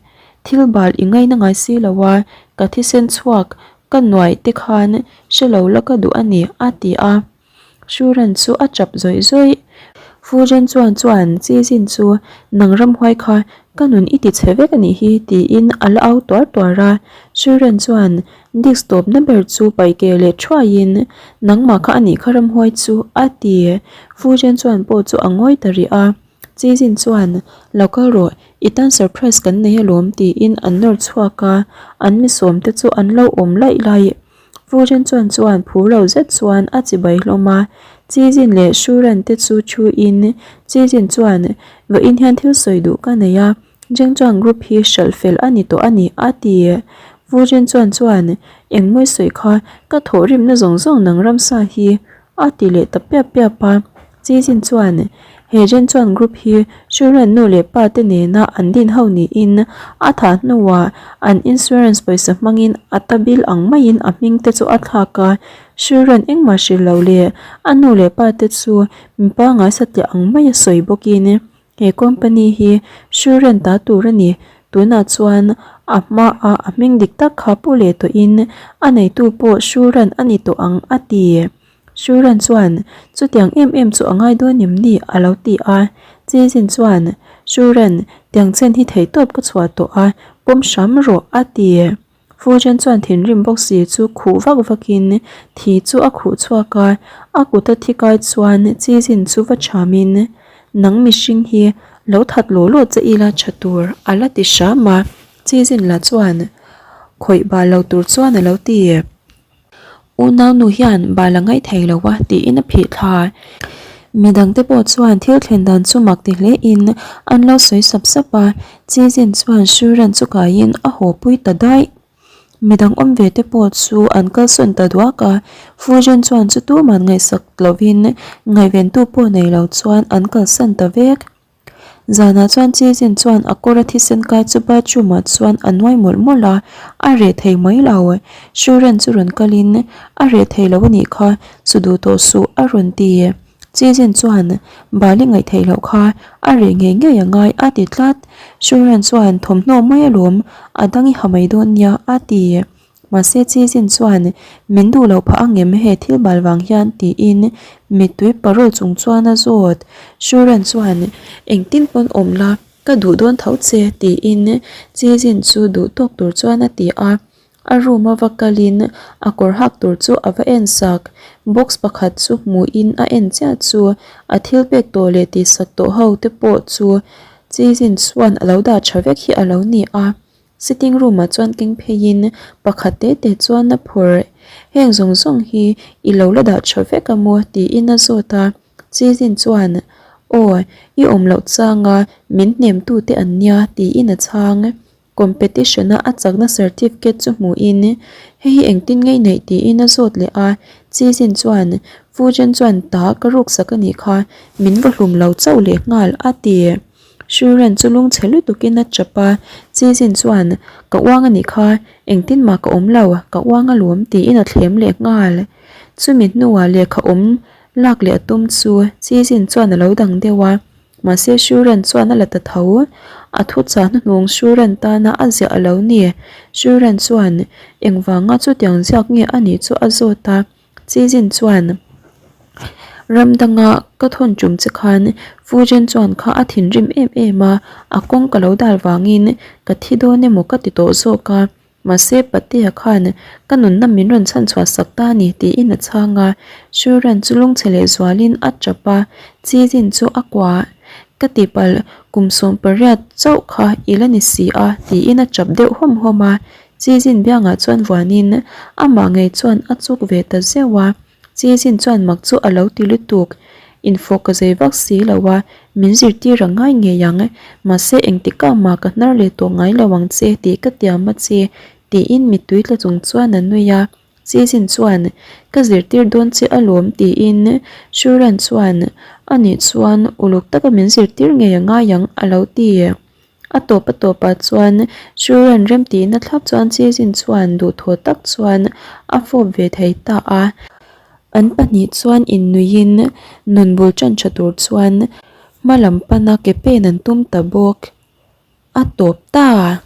Thil bal i ngaina ngai si lo a, ka thisen chhuak ka nuaih te khan hre lo la ka duh a ni, a ti a. Shuran chu a chap zawih zawih. Fujen chuan chuan Chizin chu nang ramhuai kha ka nun i ti chhe vek a nih hi tiin a la au tuar tuar a. Shuran chuan disk tawpna ber chu paih ke leh thuaiin nangmah kha a nih kha ramhuai chu a ti. Fujen chuan pawh chu a ngawi ta rih a. Chizin chuan lo kal rawh i tan surprise kan nei alawm tiin an nawr chhuak a, an mi sawmte chu an lo awm laih laih. Furen chuan chuan phur lo zet chuan a chibai hlawm a, Chizin leh Shuran te chu thu in, Chizin chuan, Vawiin hian thil sawi duh ka nei a, Jengchuan group hi hralh fel a ni tawh a ni, a ti. Furen chuan chuan, Engmawi sawi kha, ka thawhrimna zawng zawng nang ramsa hi, A ti leh ta piap piap a, Chizin chuan he Jen chuan group hi Shuren nu leh pa te nena an din ho niin a thah hnuah an insurance pawisa hmangin a ta bil ang maiin a hming te chu a thlak a, Shuren engmah hrilh lo leh a nu leh pa te chu mipa ngaisatliah ang maia sawi bawkin He company hi Shuren ta tur a ni. Tunah chuan a hmaah a hming dik tak kha pu leh tawhin a neitu pawh Shuren a ni tawh ang a ti. Shuren chuan chutiang em em chu a ngai dawn em ni a lo ti a. Chizin chuan Shuren tiang chen hi theihtawp ka chhuah tawh a, pawm hram rawh a ti. Fujian chuan thinrim bawk si chu khuh vak vakin thi chu a khuh chhuak a, a kuta thi kai chuan Chizin chu va thamin, Nang mihring hi lo that law law che ila tha tur a la ti hram a, Chizin lah chuan khawih bal lo tur chuan a lo ti. Unau nu hian bal a ngaih thei lo a tiin a phih thla. Midangte pawh chuan thil thlen dan chu mak ti hle in an lo sawi sap sap a, Chizin chuan Shuran chu kaiin a haw pui ta daih. Midang awm ve te pawh chu an kalsawn ta duak a, Fujian chuan chu tuman ngaihsak lovin ngaihventu pawh nei lo chuan an kalsan ta vek. Zanah chuan Chizin chuan a kawr a thisen kai chu bathroom ah chuan a nuai mawlh mawlh a, a reh thei mai lo. Shuren chu rawn kalin, A reh thei lo a nih kha, su duh tawh suh a rawn ti. Chizin chuan, Bali ngaih theih loh kha, a reh ngei ngei a ngai a ti tlat. Shuren chuan, Thawmhnaw mai alawm, a dang i ha mai dawn nia a ti. Mahse Chizin chuan, Min duh loh phah angem he thil bal vang hian? tiin mittui parawl chung chuan a zawt. Shuran chuan, Engtin pawn awm la, ka duh dawn tho che, tiin Chizin chu duh tawk tur chuan a ti a. A room a va kalin a kawr hak tur chu a va en sak. Box pakhat chu hmuhin a en chiah chu a thil pek tawh leh tihsak tawh ho te pawh chu Chizin chuan a lo dah tha vek hi a lo ni a. Sitting room ah chuan keng pheiin pakhat te te chuan a phawrh. Heng zawng zawng hi i lo la dah tha vek a maw tiin a zawt a. Chizin chuan, Aw, i awm loh changa min hnem tu te an nia tiin a chhang. Competition a a chakna certificate chu hmuhin, Hei hi engtin nge i neih tiin a zawt leh a. Chizin chuan, Fujen chuan ta ka ruksak a nih kha, min va hlum lo chauh leh nghal a ti. Shuren chu lungchhe lutukin a chap a, Chizin chuan, Ka uang a nih kha, engtin mah ka awm lo, ka uang alawm, tiin a thlem leh nghal. Chumi hnuah lehkha awm lak leh a tum chu Chizin chuan a lo dang deuh a. Mahse Shuran chuan a la ta tho. A thuchah hnuhnung Shuran tana a ziah a lo ni. Shuran chuan engvanga chutiang ziak nge a nih chu a zawt a. Chizin chuan ram danga ka thawn tum che khan Fujen chuan kha a thinrim em em a, a kawng ka lo dal vangin ka thi dawn emaw ka ti tawh zawk a. Mahse Patea khan ka nunna min rawn chhan chhuah sak ta a ni tiin a chhang a, Shuran chu lungchhe leh zualin a tap a, Chizin chu a kuah. Ka tihpalh kum 18 chauh kha i la ni si a tiin a tap deuh hawm hawm a, Chizin biangah chuan vuanin amah ngei chuan a chuk ve ta zeuh a. Chizin chuan mak chu a lo ti lutuk. Infawh ka zei vak si lo a, min zirtir a ngai ngei ang. Mahse engtikah mah ka hnar leh tawh ngai lo ang che tih ka tiam a che, tiin mittui tla chung chuan a nui a. Chizin chuan, Ka zirtir dawn che alawm tiin Shuran chuan, Anih chuan uluk taka min zirtir ngei a ngai ang a lo ti. A tawp a tawpah chuan Shuran remtihna thlap chuan Chizin chuan duhthawh tak chuan a fawp ve thei ta a. An pahnih chuan innuihin nun bul tan tha tur chuan hma lam pana ke pen an tum ta bawk. A tawp ta!